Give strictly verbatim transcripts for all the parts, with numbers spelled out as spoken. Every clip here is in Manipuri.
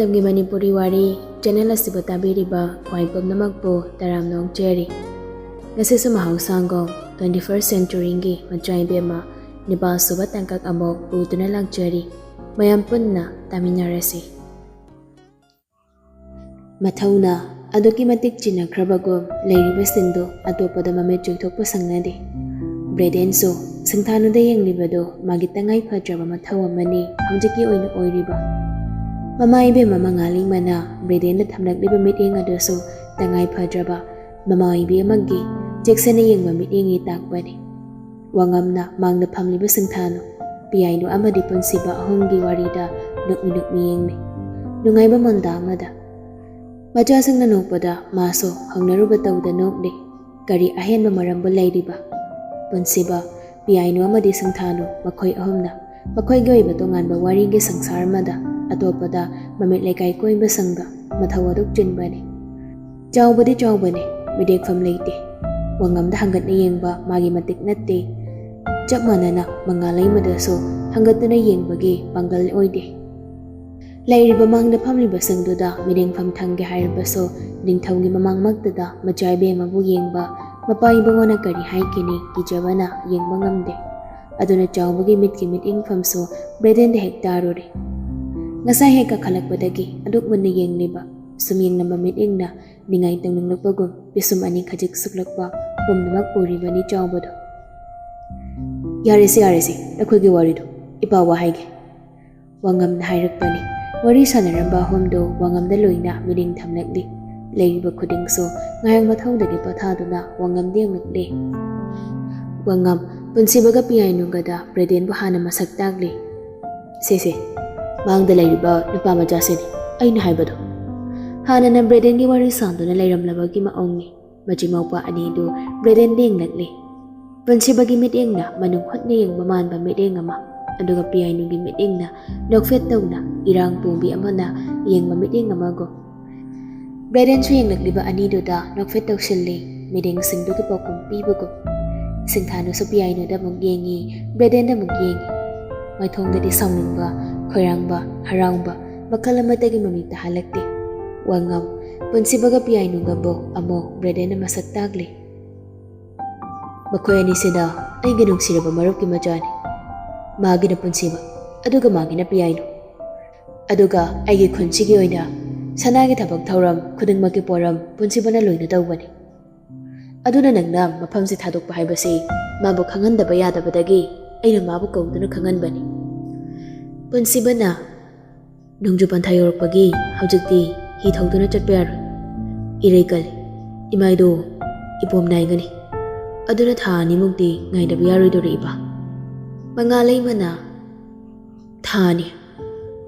ꯃꯇꯝꯒꯤ ꯃꯅꯤꯄꯨꯔꯤ ꯋꯥꯔꯤ ꯆꯦꯅꯦꯜ ꯑꯁꯤꯕꯨ ꯇꯥꯕꯤꯔꯤꯕ ꯈ꯭ꯋꯥꯏ ꯄꯨꯝꯅꯃꯛꯄꯨ ꯇꯔꯥꯝꯅ ꯑꯣꯛꯆꯔꯤ꯫ ꯉꯁꯤꯁꯨ ꯃꯍꯧꯁꯥꯒꯨꯝ twenty first centuryꯒꯤ ꯃꯆꯥ ꯏꯕꯦꯝꯃ ꯅꯤꯄꯥꯜ ꯁꯨꯕ ꯇꯥꯡꯀꯛ ꯑꯃꯨꯛ ꯄꯨꯗꯨꯅ ꯂꯥꯛꯆꯔꯤ꯫ ꯃꯌꯥꯝ ꯄꯨꯟꯅ ꯇꯥꯃꯤꯟꯅꯔꯁꯤ꯫ ꯃꯊꯧꯅ ꯑꯗꯨꯛꯀꯤ ꯃꯇꯤꯛ ꯆꯤꯟꯅꯈ꯭ꯔꯕꯒꯨꯝ ꯂꯩꯔꯤꯕꯁꯤꯡꯗꯨ ꯑꯇꯣꯞꯄꯗ ꯃꯃꯤꯠ ꯆꯣꯏꯊꯣꯛꯄ ꯁꯪꯅꯗꯦ꯫ ꯕ꯭ꯔꯦꯗꯦꯟꯁꯨ ꯁꯤꯡꯊꯥꯅꯨꯗ ꯌꯦꯡꯂꯤꯕꯗꯨ ꯃꯥꯒꯤ ꯇꯉꯥꯏ ꯐꯗ꯭ꯔꯕ ꯃꯊꯧ ꯑꯃꯅꯤ ꯍꯧꯖꯤꯛꯀꯤ ꯑꯣꯏꯅ ꯑꯣꯏꯔꯤꯕ꯫ ꯃꯃꯥ ꯏꯕꯦꯝꯃ ꯃꯉꯥꯂꯤꯃꯅ ꯕ꯭ꯔꯦꯗꯦꯟꯗ ꯊꯝꯂꯛꯂꯤꯕ ꯃꯤꯠꯌꯦꯡ ꯑꯗꯨꯁꯨ ꯇꯉꯥꯏ ꯐꯗ꯭ꯔꯕ ꯃꯃꯥ ꯑꯣꯏꯕꯤ ꯑꯃꯒꯤ ꯆꯦꯛꯁꯤꯟꯅ ꯌꯦꯡꯕ ꯃꯤꯠꯌꯦꯡꯒꯤ ꯇꯥꯛꯄꯅꯤ꯫ ꯋꯥꯉꯝꯅ ꯃꯥꯡꯗ ꯐꯝꯂꯤꯕ ꯁꯤꯡꯊꯥꯅꯨ, ꯄꯤꯌꯥꯏꯅꯨ ꯑꯃꯗꯤ ꯄꯨꯟꯁꯤꯕ ꯑꯍꯨꯝꯒꯤ ꯋꯥꯔꯤꯗ ꯅꯣꯛꯃꯤ ꯅꯣꯛꯃꯤ ꯌꯦꯡꯂꯤ꯫ ꯅꯨꯡꯉꯥꯏꯕ ꯃꯣꯟꯗꯥ ꯑꯃꯗ꯫ ꯃꯆꯥꯁꯤꯡꯅ ꯅꯣꯛꯄꯗ ꯃꯥꯁꯨ ꯍꯧꯅꯔꯨꯕ ꯇꯧꯗ ꯅꯣꯛꯂꯤ꯫ ꯀꯔꯤ ꯑꯍꯦꯟꯕ ꯃꯔꯝꯕꯨ ꯂꯩꯔꯤꯕ? ꯄꯨꯟꯁꯤꯕ, ꯄꯤꯌꯥꯏꯅꯨ ꯑꯃꯗꯤ ꯁꯤꯡꯊꯥꯅꯨ ꯃꯈꯣꯏ ꯑꯍꯨꯝꯅ ꯃꯈꯣꯏꯒꯤ ꯑꯣꯏꯕ ꯇꯣꯉꯥꯟꯕ ꯋꯥꯔꯤꯒꯤ ꯁꯪꯁꯥꯔ ꯑꯃꯗ ꯑꯇꯣꯞꯄꯗ ꯃꯃꯤꯠ ꯂꯩꯀꯥꯏ ꯀꯣꯏꯕ ꯁꯪꯕ ꯃꯊꯧ ꯑꯗꯨꯛ ꯆꯤꯟꯕꯅꯤ꯫ ꯆꯥꯎꯕꯗꯤ ꯆꯥꯎꯕꯅꯤ, ꯃꯤꯔꯦꯛꯐꯝ ꯂꯩꯇꯦ꯫ ꯋꯥꯉꯝꯗ ꯍꯪꯒꯠꯅ ꯌꯦꯡꯕ ꯃꯥꯒꯤ ꯃꯇꯤꯛ ꯅꯠꯇꯦ꯫ ꯆꯞ ꯃꯥꯟꯅꯅ ꯃꯉꯥ ꯂꯩꯃꯗꯁꯨ ꯍꯪꯒꯠꯇꯨꯅ ꯌꯦꯡꯕꯒꯤ ꯄꯥꯡꯒꯜ ꯑꯣꯏꯗꯦ꯫ ꯂꯩꯔꯤꯕ ꯃꯥꯡꯗ ꯐꯝꯂꯤꯕꯁꯤꯡꯗꯨꯗ ꯃꯤꯔꯦꯡꯐꯝ ꯊꯝꯒꯦ ꯍꯥꯏꯔꯕꯁꯨ ꯅꯤꯡꯊꯧꯒꯤ ꯃꯃꯥꯡꯃꯛꯇꯗ ꯃꯆꯥ ꯏꯕꯦꯝꯃꯕꯨ ꯌꯦꯡꯕ ꯃꯄꯥ ꯏꯕꯨꯡꯉꯣꯅ ꯀꯔꯤ ꯍꯥꯏꯒꯅꯤ ꯀꯤꯖꯕꯅ ꯌꯦꯡꯕ ꯉꯝꯗꯦ꯫ ꯑꯗꯨꯅ ꯆꯥꯎꯕꯒꯤ ꯃꯤꯠꯀꯤ ꯃꯤꯠꯌꯦꯡꯐꯝꯁꯨ ꯕ꯭ꯔꯦꯗꯦꯟꯗ ꯍꯦꯛ ꯇꯥꯔꯨꯔꯦ꯫ ꯉꯁꯥꯏ ꯍꯦꯛ ꯀꯥꯈꯠꯂꯛꯄꯗꯒꯤ ꯑꯗꯨꯛ ꯃꯨꯟꯅ ꯌꯦꯡꯂꯤꯕ, ꯁꯨꯝ ꯌꯦꯡꯂꯝꯕ ꯃꯤꯠꯌꯦꯡꯅ ꯅꯤꯡꯉꯥꯏ ꯇꯧꯅꯤꯡꯂꯛꯄꯒꯨꯝ ꯄꯤꯁꯨꯝ ꯑꯅꯤ ꯈꯖꯤꯛ ꯁꯨꯛꯂꯛꯄ ꯄꯨꯝꯅꯃꯛ ꯎꯔꯤꯕꯅꯤ ꯆꯥꯎꯕꯗꯣ꯫ "ꯌꯥꯔꯦꯁꯦ, ꯌꯥꯔꯦꯁꯦ, ꯅꯈꯣꯏꯒꯤ ꯋꯥꯔꯤꯗꯣ꯫ ꯏꯄꯥ ꯋꯥ ꯍꯥꯏꯒꯦ", ꯋꯥꯉꯝꯅ ꯍꯥꯏꯔꯛꯄꯅꯤ꯫ ꯋꯥꯔꯤ ꯁꯥꯟꯅꯔꯝꯕ ꯑꯍꯨꯝꯗꯣ ꯋꯥꯉꯝꯗ ꯂꯣꯏꯅ ꯃꯤꯠꯌꯦꯡ ꯊꯝꯂꯛꯂꯤ꯫ ꯂꯩꯔꯤꯕ ꯈꯨꯗꯤꯡꯁꯨ ꯉꯥꯏꯍꯥꯛ ꯃꯊꯧꯗꯒꯤ ꯄꯣꯊꯥꯗꯨꯅ ꯋꯥꯉꯝꯗ ꯌꯦꯡꯂꯛꯂꯤ꯫ ꯋꯥꯉꯝ, ꯄꯨꯟꯁꯤꯕꯒ ꯄꯤꯌꯥꯏꯅꯨꯒꯗ ꯕ꯭ꯔꯦꯗꯦꯟꯕꯨ ꯍꯥꯟꯅ ꯃꯁꯛ ꯇꯥꯛꯂꯤ꯫ "ꯁꯦ ꯁꯦ, ꯃꯥꯡꯗ ꯂꯩꯔꯤꯕ ꯅꯨꯄꯥ ꯃꯆꯥꯁꯤꯅꯤ ꯑꯩꯅ ꯍꯥꯏꯕꯗꯣ"꯫ ꯍꯥꯟꯅꯅ ꯕ꯭ꯔꯦꯗꯦꯟꯒꯤ ꯋꯥꯔꯤ ꯁꯥꯗꯨꯅ ꯂꯩꯔꯝꯂꯕꯒꯤ ꯃꯑꯣꯡꯅꯤ꯫ ꯃꯆꯤꯟ ꯃꯧꯄ꯭ꯋꯥ ꯑꯅꯤꯗꯨ ꯕ꯭ꯔꯦꯗꯦꯟꯗ ꯌꯦꯡꯂꯛꯂꯤ꯫ ꯄꯨꯟꯁꯤꯕꯒꯤ ꯃꯤꯠꯌꯦꯡꯅ ꯃꯅꯨꯡ ꯍꯨꯠꯅ ꯌꯦꯡꯕ ꯃꯥꯟꯕ ꯃꯤꯠꯌꯦꯡ ꯑꯃ, ꯑꯗꯨꯒ ꯄꯤꯌꯥꯏꯅꯨꯒꯤ ꯃꯤꯠꯌꯦꯡꯅ ꯅꯣꯛꯐꯦꯠ ꯇꯧꯅ ꯏꯔꯥꯡ ꯄꯣꯝꯕꯤ ꯑꯃꯅ ꯌꯦꯡꯕ ꯃꯤꯠꯌꯦꯡ ꯑꯃꯒꯨꯝ꯫ ꯕ꯭ꯔꯦꯗꯦꯟꯁꯨ ꯌꯦꯡꯂꯛꯂꯤꯕ ꯑꯅꯤꯗꯨꯗ ꯅꯣꯛꯐꯦꯠ ꯇꯧꯁꯤꯜꯂꯤ, ꯃꯤꯠꯌꯦꯡꯁꯤꯡꯗꯨꯒꯤ ꯄꯥꯎꯈꯨꯝ ꯄꯤꯕꯒꯨꯝ꯫ ꯁꯤꯡꯊꯥꯅꯨꯁꯨ ꯄꯤꯌꯥꯏꯅꯨꯗ ꯑꯃꯨꯛ ꯌꯦꯡꯉꯤ, ꯕ꯭ꯔꯦꯗꯦꯟꯗ ꯑꯃꯨꯛ ꯌꯦꯡꯉꯤ꯫ ꯃꯥꯏꯊꯣꯡꯗꯗꯤ ꯁꯥꯎꯅꯤꯡꯕ, ꯈꯣꯏꯔꯥꯡꯕ, ꯍꯔꯥꯎꯕ, ꯃꯈꯜ ꯑꯃꯠꯇꯒꯤ ꯃꯃꯤ ꯇꯥꯍꯜꯂꯛꯇꯦ꯫ ꯋꯥꯉꯝ, ꯄꯨꯟꯁꯤꯕꯒ ꯄꯤꯌꯥꯏꯅꯨꯒꯕꯨ ꯑꯃꯨꯛ ꯕ꯭ꯔꯦꯗꯦꯟꯅ ꯃꯁꯛ ꯇꯥꯛꯂꯤ꯫ ꯃꯈꯣꯏ ꯑꯅꯤꯁꯤꯅ ꯑꯩꯒꯤ ꯅꯨꯡꯁꯤꯔꯕ ꯃꯔꯨꯞꯀꯤ ꯃꯆꯥꯅꯤ꯫ ꯃꯥꯒꯤꯅ ꯄꯨꯟꯁꯤꯕ, ꯑꯗꯨꯒ ꯃꯥꯒꯤꯅ ꯄꯤꯌꯥꯏꯅꯨ꯫ ꯑꯗꯨꯒ ꯑꯩꯒꯤ ꯈꯨꯟꯁꯤꯒꯤ ꯑꯣꯏꯅ ꯁꯅꯥꯒꯤ ꯊꯕꯛ ꯊꯧꯔꯝ ꯈꯨꯗꯤꯡꯃꯛꯀꯤ ꯄꯣꯔꯝ ꯄꯨꯟꯁꯤꯕꯅ ꯂꯣꯏꯅ ꯇꯧꯕꯅꯤ꯫ ꯑꯗꯨꯅ ꯅꯪꯅ ꯃꯐꯝꯁꯤ ꯊꯥꯗꯣꯛꯄ ꯍꯥꯏꯕꯁꯤ ꯃꯥꯕꯨ ꯈꯪꯍꯟꯗꯕ ꯌꯥꯗꯕꯗꯒꯤ ꯑꯩꯅ ꯃꯥꯕꯨ ꯀꯧꯗꯨꯅ ꯈꯪꯍꯟꯕꯅꯤ꯫ ꯄꯨꯟꯁꯤꯕꯅ ꯅꯣꯡꯖꯨ ꯄꯟꯊꯥ ꯌꯧꯔꯛꯄꯒꯤ ꯍꯧꯖꯤꯛꯇꯤ ꯍꯤ ꯊꯧꯗꯨꯅ ꯆꯠꯄ ꯌꯥꯔꯣꯏ꯫ ꯏꯔꯩ ꯀꯜꯂꯤ꯫ ꯏꯃꯥꯏꯗꯣ ꯏꯄꯣꯝ ꯅꯥꯏꯒꯅꯤ꯫ ꯑꯗꯨꯅ ꯊꯥ ꯑꯅꯤꯃꯨꯛꯇꯤ ꯉꯥꯏꯗꯕ ꯌꯥꯔꯣꯏꯗꯣꯔꯤ ꯏꯄꯥ꯫ ꯃꯉꯥꯜ ꯂꯩꯃꯅ, "ꯊꯥ ꯑꯅꯤ?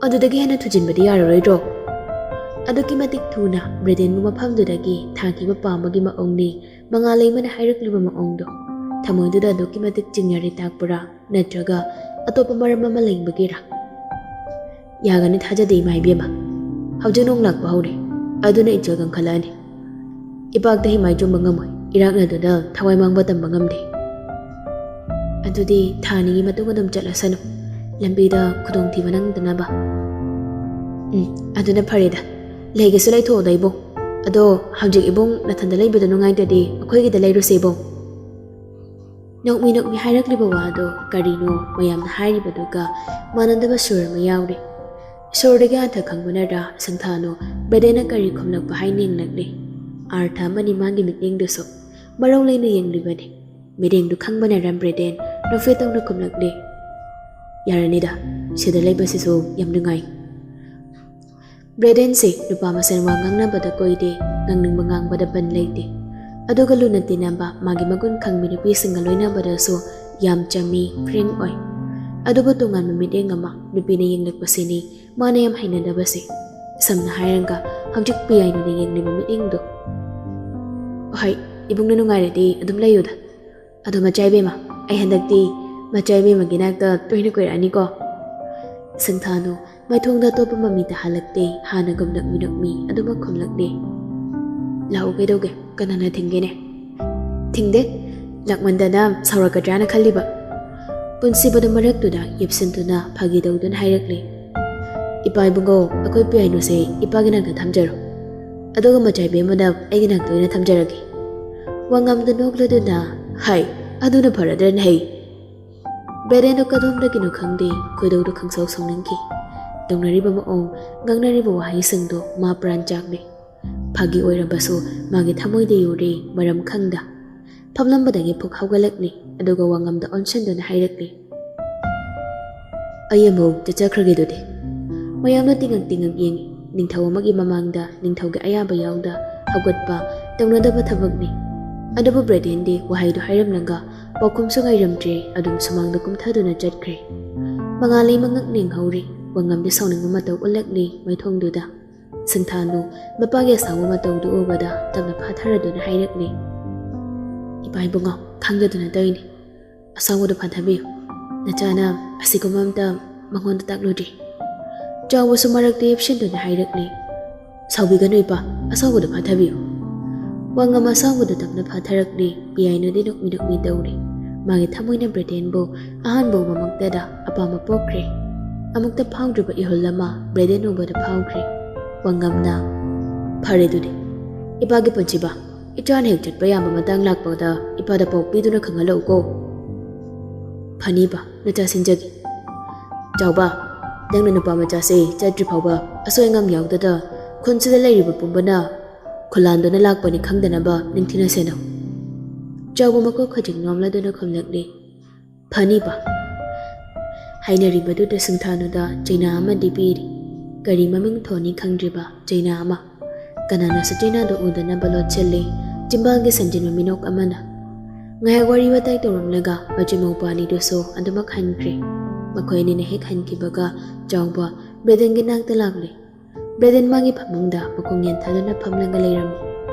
ꯑꯗꯨꯗꯒꯤ ꯍꯦꯟꯅ ꯊꯨꯖꯤꯟꯕꯗꯤ ꯌꯥꯔꯔꯣꯏꯗ꯭ꯔꯣ?" ꯑꯗꯨꯛꯀꯤ ꯃꯇꯤꯛ ꯊꯨꯅ ꯕ꯭ꯔꯦꯗꯦꯟꯕꯨ ꯃꯐꯝꯗꯨꯗꯒꯤ ꯊꯥꯈꯤꯕ ꯄꯥꯝꯕꯒꯤ ꯃꯑꯣꯡꯅꯤ ꯃꯉꯥꯜ ꯂꯩꯃꯅ ꯍꯥꯏꯔꯛꯂꯤꯕ ꯃꯑꯣꯡꯗꯣ꯫ ꯊꯃꯣꯏꯗꯨꯗ ꯑꯗꯨꯛꯀꯤ ꯃꯇꯤꯛ ꯆꯤꯡꯅꯔꯦ ꯇꯥꯛꯄ꯭ꯔꯥ, ꯅꯠꯇ꯭ꯔꯒ ꯑꯇꯣꯞꯄ ꯃꯔꯝ ꯑꯃ ꯂꯩꯕꯒꯤꯔꯥ? ꯌꯥꯒꯅꯤ, ꯊꯥꯖꯗꯦ ꯏꯃꯥ ꯏꯕꯦꯝꯃ꯫ ꯍꯧꯖꯤꯛ ꯅꯣꯡ ꯂꯥꯛꯄ ꯍꯧꯔꯦ, ꯑꯗꯨꯅ ꯏꯆꯦꯜ ꯀꯟꯈꯠꯂꯛꯑꯅꯤ꯫ ꯏꯄꯥꯛꯇ ꯍꯤꯃꯥꯏ ꯆꯨꯝꯕ ꯉꯝꯃꯣꯏ, ꯏꯔꯥꯛꯅꯗꯨꯅ ꯊꯋꯥꯏ ꯃꯥꯡꯕ ꯇꯝꯕ ꯉꯝꯗꯦ꯫ ꯑꯗꯨꯗꯤ ꯊꯥ ꯑꯅꯤꯒꯤ ꯃꯇꯨꯡ ꯑꯗꯨꯝ ꯆꯠꯂꯁꯅꯨ, ꯂꯝꯕꯤꯗ ꯈꯨꯗꯣꯡꯊꯤꯕ ꯅꯪꯗꯅꯕ꯫ ꯎꯝ, ꯑꯗꯨꯅ ꯐꯔꯦꯗ, ꯂꯩꯒꯦꯁꯨ ꯂꯩꯊꯣꯛꯑꯣꯗ ꯏꯕꯨꯡ꯫ ꯑꯗꯣ ꯍꯧꯖꯤꯛ ꯏꯕꯨꯡ ꯅꯊꯟꯗ ꯂꯩꯕꯗꯣ ꯅꯨꯡꯉꯥꯏꯇ꯭ꯔꯗꯤ ꯑꯩꯈꯣꯏꯒꯤꯗ ꯂꯩꯔꯨꯁꯦ ꯏꯕꯨꯡ꯫ ꯅꯣꯛꯃꯤ ꯅꯣꯛꯃꯤ ꯍꯥꯏꯔꯛꯂꯤꯕ ꯋꯥꯗꯣ ꯀꯔꯤꯅꯣ ꯃꯌꯥꯝꯅ ꯍꯥꯏꯔꯤꯕꯗꯨꯒ ꯃꯥꯟꯅꯗꯕ ꯁꯨꯔ ꯑꯃ ꯌꯥꯎꯔꯤ꯫ ꯁꯣꯔꯗꯒꯤ ꯑꯥꯔꯊ ꯈꯪꯕꯅꯔ ꯁꯪꯊꯥꯅꯨ ꯕ꯭ꯔꯦꯗꯦꯟꯅ ꯀꯔꯤ ꯈꯨꯝꯂꯛꯄ ꯍꯥꯏꯅ ꯌꯦꯡꯂꯛꯂꯤ꯫ ꯑꯥꯔꯊ ꯑꯃꯅꯤ ꯃꯥꯒꯤ ꯃꯤꯠꯌꯦꯡꯗꯨꯁꯨ꯫ ꯃꯔꯧ ꯂꯩꯅ ꯌꯦꯡꯂꯤꯕꯅꯤ꯫ ꯃꯤꯠꯌꯦꯡꯗꯨ ꯈꯪꯕꯅꯔ ꯕ꯭ꯔꯦꯗꯦꯟ ꯅꯣꯛꯐꯦꯠ ꯇꯧꯅ ꯈꯨꯝꯂꯛꯂꯤ꯫ "ꯌꯥꯔꯅꯤꯗ, ꯁꯤꯗ ꯂꯩꯕꯁꯤꯁꯨ ꯌꯥꯝ ꯅꯨꯡꯉꯥꯏ꯫" ꯕ꯭ꯔꯦꯗꯦꯟꯁꯦ ꯅꯨꯄꯥ ꯃꯁꯦꯟ ꯋꯥ ꯉꯥꯡꯅꯕꯗ ꯀꯣꯏꯗꯦ, ꯉꯥꯡꯅꯤꯡꯕ ꯉꯥꯡꯕꯗ ꯕꯟ ꯂꯩꯇꯦ꯫ ꯑꯗꯨꯒ ꯂꯨꯅ ꯇꯤꯟꯅꯕ, ꯃꯥꯒꯤ ꯃꯒꯨꯟ ꯈꯪꯕꯤ ꯅꯨꯄꯤꯁꯤꯡꯒ ꯂꯣꯏꯅꯕꯗꯁꯨ ꯌꯥꯝ ꯆꯝꯃꯤ, ꯐ꯭ꯔꯦꯡꯛ ꯑꯣꯏ꯫ ꯑꯗꯨꯕꯨ ꯇꯣꯉꯥꯟꯕ ꯃꯤꯠꯌꯦꯡ ꯑꯃ ꯅꯨꯄꯤꯅ ꯌꯦꯡꯂꯛꯄꯁꯤꯅꯤ ꯃꯥꯅ ꯌꯥꯝ ꯍꯩꯅꯗꯕꯁꯦ꯫ ꯁꯝꯅ ꯍꯥꯏꯔꯒ ꯍꯧꯖꯤꯛ ꯄꯤꯌꯥꯏꯅꯨꯅ ꯌꯦꯡꯂꯤꯕ ꯃꯤꯠꯌꯦꯡꯗꯣ꯫ "ꯍꯣꯏ, ꯏꯕꯨꯡꯅ ꯅꯨꯡꯉꯥꯏꯔꯗꯤ ꯑꯗꯨꯝ ꯂꯩꯌꯨꯗ꯫ ꯑꯗꯣ ꯃꯆꯥ ꯏꯕꯦꯝꯃ, ꯑꯩ ꯍꯟꯗꯛꯇꯤ ꯃꯆꯥ ꯏꯕꯦꯝꯃꯒꯤ ꯅꯥꯛꯇ ꯇꯣꯏꯅ ꯀꯣꯏꯔꯛꯑꯅꯤꯀꯣ꯫" ꯁꯪꯊꯥꯅꯨ ꯃꯥꯏꯊꯣꯡꯗ ꯑꯇꯣꯞꯄ ꯃꯃꯤ ꯇꯥꯍꯜꯂꯛꯇꯦ, ꯍꯥꯟꯅꯒꯨꯝ ꯅꯣꯛꯃꯤ ꯅꯣꯛꯃꯤ ꯑꯗꯨꯃꯛ ꯈꯨꯝꯂꯛꯂꯦ꯫ "ꯂꯥꯛꯎ, ꯀꯩꯗꯧꯒꯦ? ꯀꯅꯥꯅ ꯊꯤꯡꯒꯦꯅꯦ?" "ꯊꯤꯡꯗꯦ, ꯂꯥꯛꯃꯟꯗꯅ ꯁꯥꯎꯔꯛꯀꯗ꯭ꯔꯥꯅ ꯈꯜꯂꯤꯕ꯫" ꯄꯨꯟꯁꯤꯕꯗꯨ ꯃꯔꯛꯇꯨꯗ ꯌꯦꯞꯁꯤꯟꯗꯨꯅ ꯐꯥꯒꯤ ꯇꯧꯗꯨꯅ ꯍꯥꯏꯔꯛꯂꯦ꯫ "ꯏꯄꯥ ꯏꯕꯨꯡꯉꯣ, ꯑꯩꯈꯣꯏ ꯄꯤꯌꯥꯏꯅꯨꯁꯦ ꯏꯄꯥꯒꯤ ꯅꯥꯛꯇ ꯊꯝꯖꯔꯣ, ꯑꯗꯨꯒ ꯃꯆꯥ ꯏꯕꯦꯝꯃꯅ ꯑꯩꯒꯤ ꯅꯥꯛꯇ ꯑꯣꯏꯅ ꯊꯝꯖꯔꯒꯦ"꯫ ꯋꯥꯉꯝꯗ ꯅꯣꯛꯂꯗꯨꯅ, "ꯍꯥꯏ, ꯑꯗꯨꯅ ꯐꯔꯗ꯭ꯔꯅ ꯍꯩ"꯫ ꯕ꯭ꯔꯦꯗꯦꯟꯗꯣ ꯀꯗꯣꯝꯗꯒꯤꯅꯣ ꯈꯪꯗꯦ, ꯈꯣꯏꯗꯧꯗꯨ ꯈꯪꯁꯥꯎ ꯁꯥꯎꯅꯤꯡꯈꯤ꯫ ꯇꯧꯅꯔꯤꯕ ꯃꯑꯣꯡ, ꯉꯥꯡꯅꯔꯤꯕ ꯋꯥꯍꯩꯁꯤꯡꯗꯣ ꯃꯥ ꯄ꯭ꯔꯥꯟ ꯆꯥꯛꯂꯦ꯫ ꯐꯥꯒꯤ ꯑꯣꯏꯔꯕꯁꯨ ꯃꯥꯒꯤ ꯊꯃꯣꯏꯗ ꯌꯨꯔꯤ ꯃꯔꯝ ꯈꯪꯗ꯫ ꯐꯝꯂꯝꯕꯗꯒꯤ ꯐꯨꯛ ꯍꯧꯒꯠꯂꯛꯂꯤ, ꯑꯗꯨꯒ ꯋꯥꯉꯝꯗ ꯑꯣꯟꯁꯤꯟꯗꯨꯅ ꯍꯥꯏꯔꯛꯂꯤ, "ꯑꯩ ꯑꯃꯨꯛ ꯆꯠꯆꯈ꯭ꯔꯒꯦ ꯑꯗꯨꯗꯤ"꯫ ꯃꯌꯥꯝꯅ ꯇꯤꯉꯛ ꯇꯤꯉꯛ ꯌꯦꯡꯉꯤ꯫ ꯅꯤꯡꯊꯧ ꯑꯃꯒꯤ ꯃꯃꯥꯡꯗ ꯅꯤꯡꯊꯧꯒꯤ ꯑꯌꯥꯕ ꯌꯥꯎꯗ ꯍꯧꯒꯠꯄ ꯇꯧꯅꯗꯕ ꯊꯕꯛꯅꯤ꯫ ꯑꯗꯨꯕꯨ ꯕ꯭ꯔꯦꯗꯦꯟꯗꯤ ꯋꯥꯍꯩꯗꯨ ꯍꯥꯏꯔꯝꯂꯒ ꯄꯥꯎꯈꯨꯝꯁꯨ ꯉꯥꯏꯔꯝꯗ꯭ꯔꯦ, ꯑꯗꯨꯝ ꯁꯨꯃꯥꯡꯗ ꯀꯨꯝꯊꯗꯨꯅ ꯆꯠꯈ꯭ꯔꯦ꯫ ꯃꯉꯥꯜꯂꯩ ꯃꯉꯛ ꯅꯤꯡꯍꯧꯔꯤ꯫ ꯋꯥꯉꯝꯗꯤ ꯁꯥꯎꯅꯤꯡꯕ ꯃꯇꯧ ꯎꯠꯂꯛꯂꯤ ꯃꯥꯏꯊꯣꯡꯗꯨꯗ꯫ ꯁꯤꯡꯊꯥꯅꯨ ꯃꯄꯥꯒꯤ ꯑꯁꯥꯎꯕ ꯃꯇꯧꯗꯨ ꯎꯕꯗ ꯇꯞꯅ ꯐꯥꯊꯔꯗꯨꯅ ꯍꯥꯏꯔꯛꯂꯤ, "ꯏꯄꯥ ꯏꯕꯨꯡꯉꯣ, ꯈꯪꯗꯗꯨꯅ ꯇꯧꯔꯤꯅꯤ꯫ ꯑꯁꯥꯎꯕꯗꯨ ꯐꯥꯊꯕꯤꯌꯨ꯫ ꯅꯆꯥꯅ ꯑꯁꯤꯒꯨꯝꯕ ꯑꯝꯇ ꯃꯉꯣꯟꯗ ꯇꯥꯛꯂꯨꯗ꯭ꯔꯤ"꯫ ꯆꯥꯎꯕꯁꯨ ꯃꯔꯛꯇ ꯌꯦꯞꯁꯤꯟꯗꯨꯅ ꯍꯥꯏꯔꯛꯂꯤ, "ꯁꯥꯎꯕꯤꯒꯅꯨ ꯏꯄꯥ, ꯑꯁꯥꯎꯕꯗꯨ ꯐꯥꯊꯕꯤꯌꯨ"꯫ ꯋꯥꯉꯝ ꯑꯁꯥꯎꯕꯗꯨ ꯇꯞꯅ ꯐꯥꯊꯔꯛꯂꯤ꯫ ꯄꯤꯌꯥꯏꯅꯨꯗꯤ ꯅꯣꯛꯃꯤ ꯅꯣꯛꯃꯤ ꯇꯧꯔꯤ꯫ ꯃꯥꯒꯤ ꯊꯃꯣꯏꯅ ꯕ꯭ꯔꯦꯗꯦꯟꯕꯨ ꯑꯍꯥꯟꯕ ꯎꯕꯃꯛꯇꯗ ꯑꯄꯥꯝꯕ ꯄꯣꯛꯈ꯭ꯔꯦ꯫ ꯑꯃꯨꯛꯇ ꯐꯥꯎꯗ꯭ꯔꯤꯕ ꯏꯍꯨꯜ ꯑꯃ ꯕ꯭ꯔꯦꯗꯦꯟ ꯎꯕꯗ ꯐꯥꯎꯈ꯭ꯔꯦ꯫ ꯋꯥꯉꯝꯅ, "ꯐꯔꯦ ꯑꯗꯨꯗꯤ, ꯏꯄꯥꯒꯤ ꯄꯨꯟꯁꯤꯕ, ꯏꯆꯥꯅ ꯍꯦꯛ ꯆꯠꯄ ꯌꯥꯕ ꯃꯇꯥꯡ ꯂꯥꯛꯄꯗ ꯏꯄꯥꯗ ꯄꯥꯎ ꯄꯤꯗꯨꯅ ꯈꯪꯍꯜꯂꯛꯎꯀꯣ"꯫ "ꯐꯅꯤꯕ, ꯅꯆꯥ ꯁꯤꯟꯖꯒꯦ"꯫ "ꯆꯥꯎꯕ, ꯅꯪꯅ ꯅꯨꯄꯥ ꯃꯆꯥꯁꯦ ꯆꯠꯇ꯭ꯔꯤ ꯐꯥꯎꯕ ꯑꯁꯣꯏ ꯑꯉꯥꯝ ꯌꯥꯎꯗꯗ ꯈꯨꯟꯁꯤꯗ ꯂꯩꯔꯤꯕ ꯄꯨꯝꯕꯅ ꯈꯨꯂꯥꯟꯗꯨꯅ ꯂꯥꯛꯄꯅꯤ ꯈꯪꯗꯅꯕ ꯅꯤꯡꯊꯤꯅ ꯁꯦꯟꯅꯧ"꯫ ꯆꯥꯎꯕ ꯃꯀꯣꯛ ꯈꯖꯤꯛ ꯅꯣꯝꯂꯗꯨꯅ ꯈꯨꯝꯂꯛꯂꯤ, "ꯐꯅꯤꯕ"꯫ ꯍꯥꯏꯅꯔꯤꯕꯗꯨꯗ ꯁꯤꯡꯊꯥꯅꯨꯗ ꯆꯩꯅꯥ ꯑꯃꯗꯤ ꯄꯤꯔꯤ꯫ ꯀꯔꯤ ꯃꯃꯤꯡ ꯊꯣꯟꯅꯤ ꯈꯪꯗ꯭ꯔꯤꯕ ꯆꯩꯅꯥ ꯑꯃ꯫ ꯀꯅꯥꯅꯁꯨ ꯆꯩꯅꯥꯗꯨ ꯎꯗꯅꯕ ꯂꯣꯠꯁꯤꯜꯂꯤ꯫ ꯆꯤꯝꯕꯥꯜꯒꯤ ꯁꯟꯖꯤꯟꯕ ꯃꯤꯅꯣꯛ ꯑꯃꯅ꯫ ꯉꯥꯏꯍꯥꯛ ꯋꯥꯔꯤ ꯋꯥꯇꯥꯏ ꯇꯧꯔꯝꯂꯒ ꯃꯆꯤꯟ ꯃꯧꯄꯥ ꯑꯅꯤꯗꯨꯁꯨ ꯑꯗꯨꯃꯛ ꯍꯟꯈ꯭ꯔꯦ꯫ ꯃꯈꯣꯏ ꯑꯅꯤꯅ ꯍꯦꯛ ꯍꯟꯈꯤꯕꯒ ꯆꯥꯎꯕ ꯕ꯭ꯔꯦꯗꯦꯟꯒꯤ ꯅꯥꯛꯇ ꯂꯥꯛꯂꯦ꯫ ꯕ꯭ꯔꯦꯗꯦꯟ ꯃꯥꯒꯤ ꯐꯃꯨꯡꯗ ꯃꯈꯣꯡ ꯌꯥꯟꯊꯗꯨꯅ ꯐꯝꯂꯒ ꯂꯩꯔꯝꯃꯤ꯫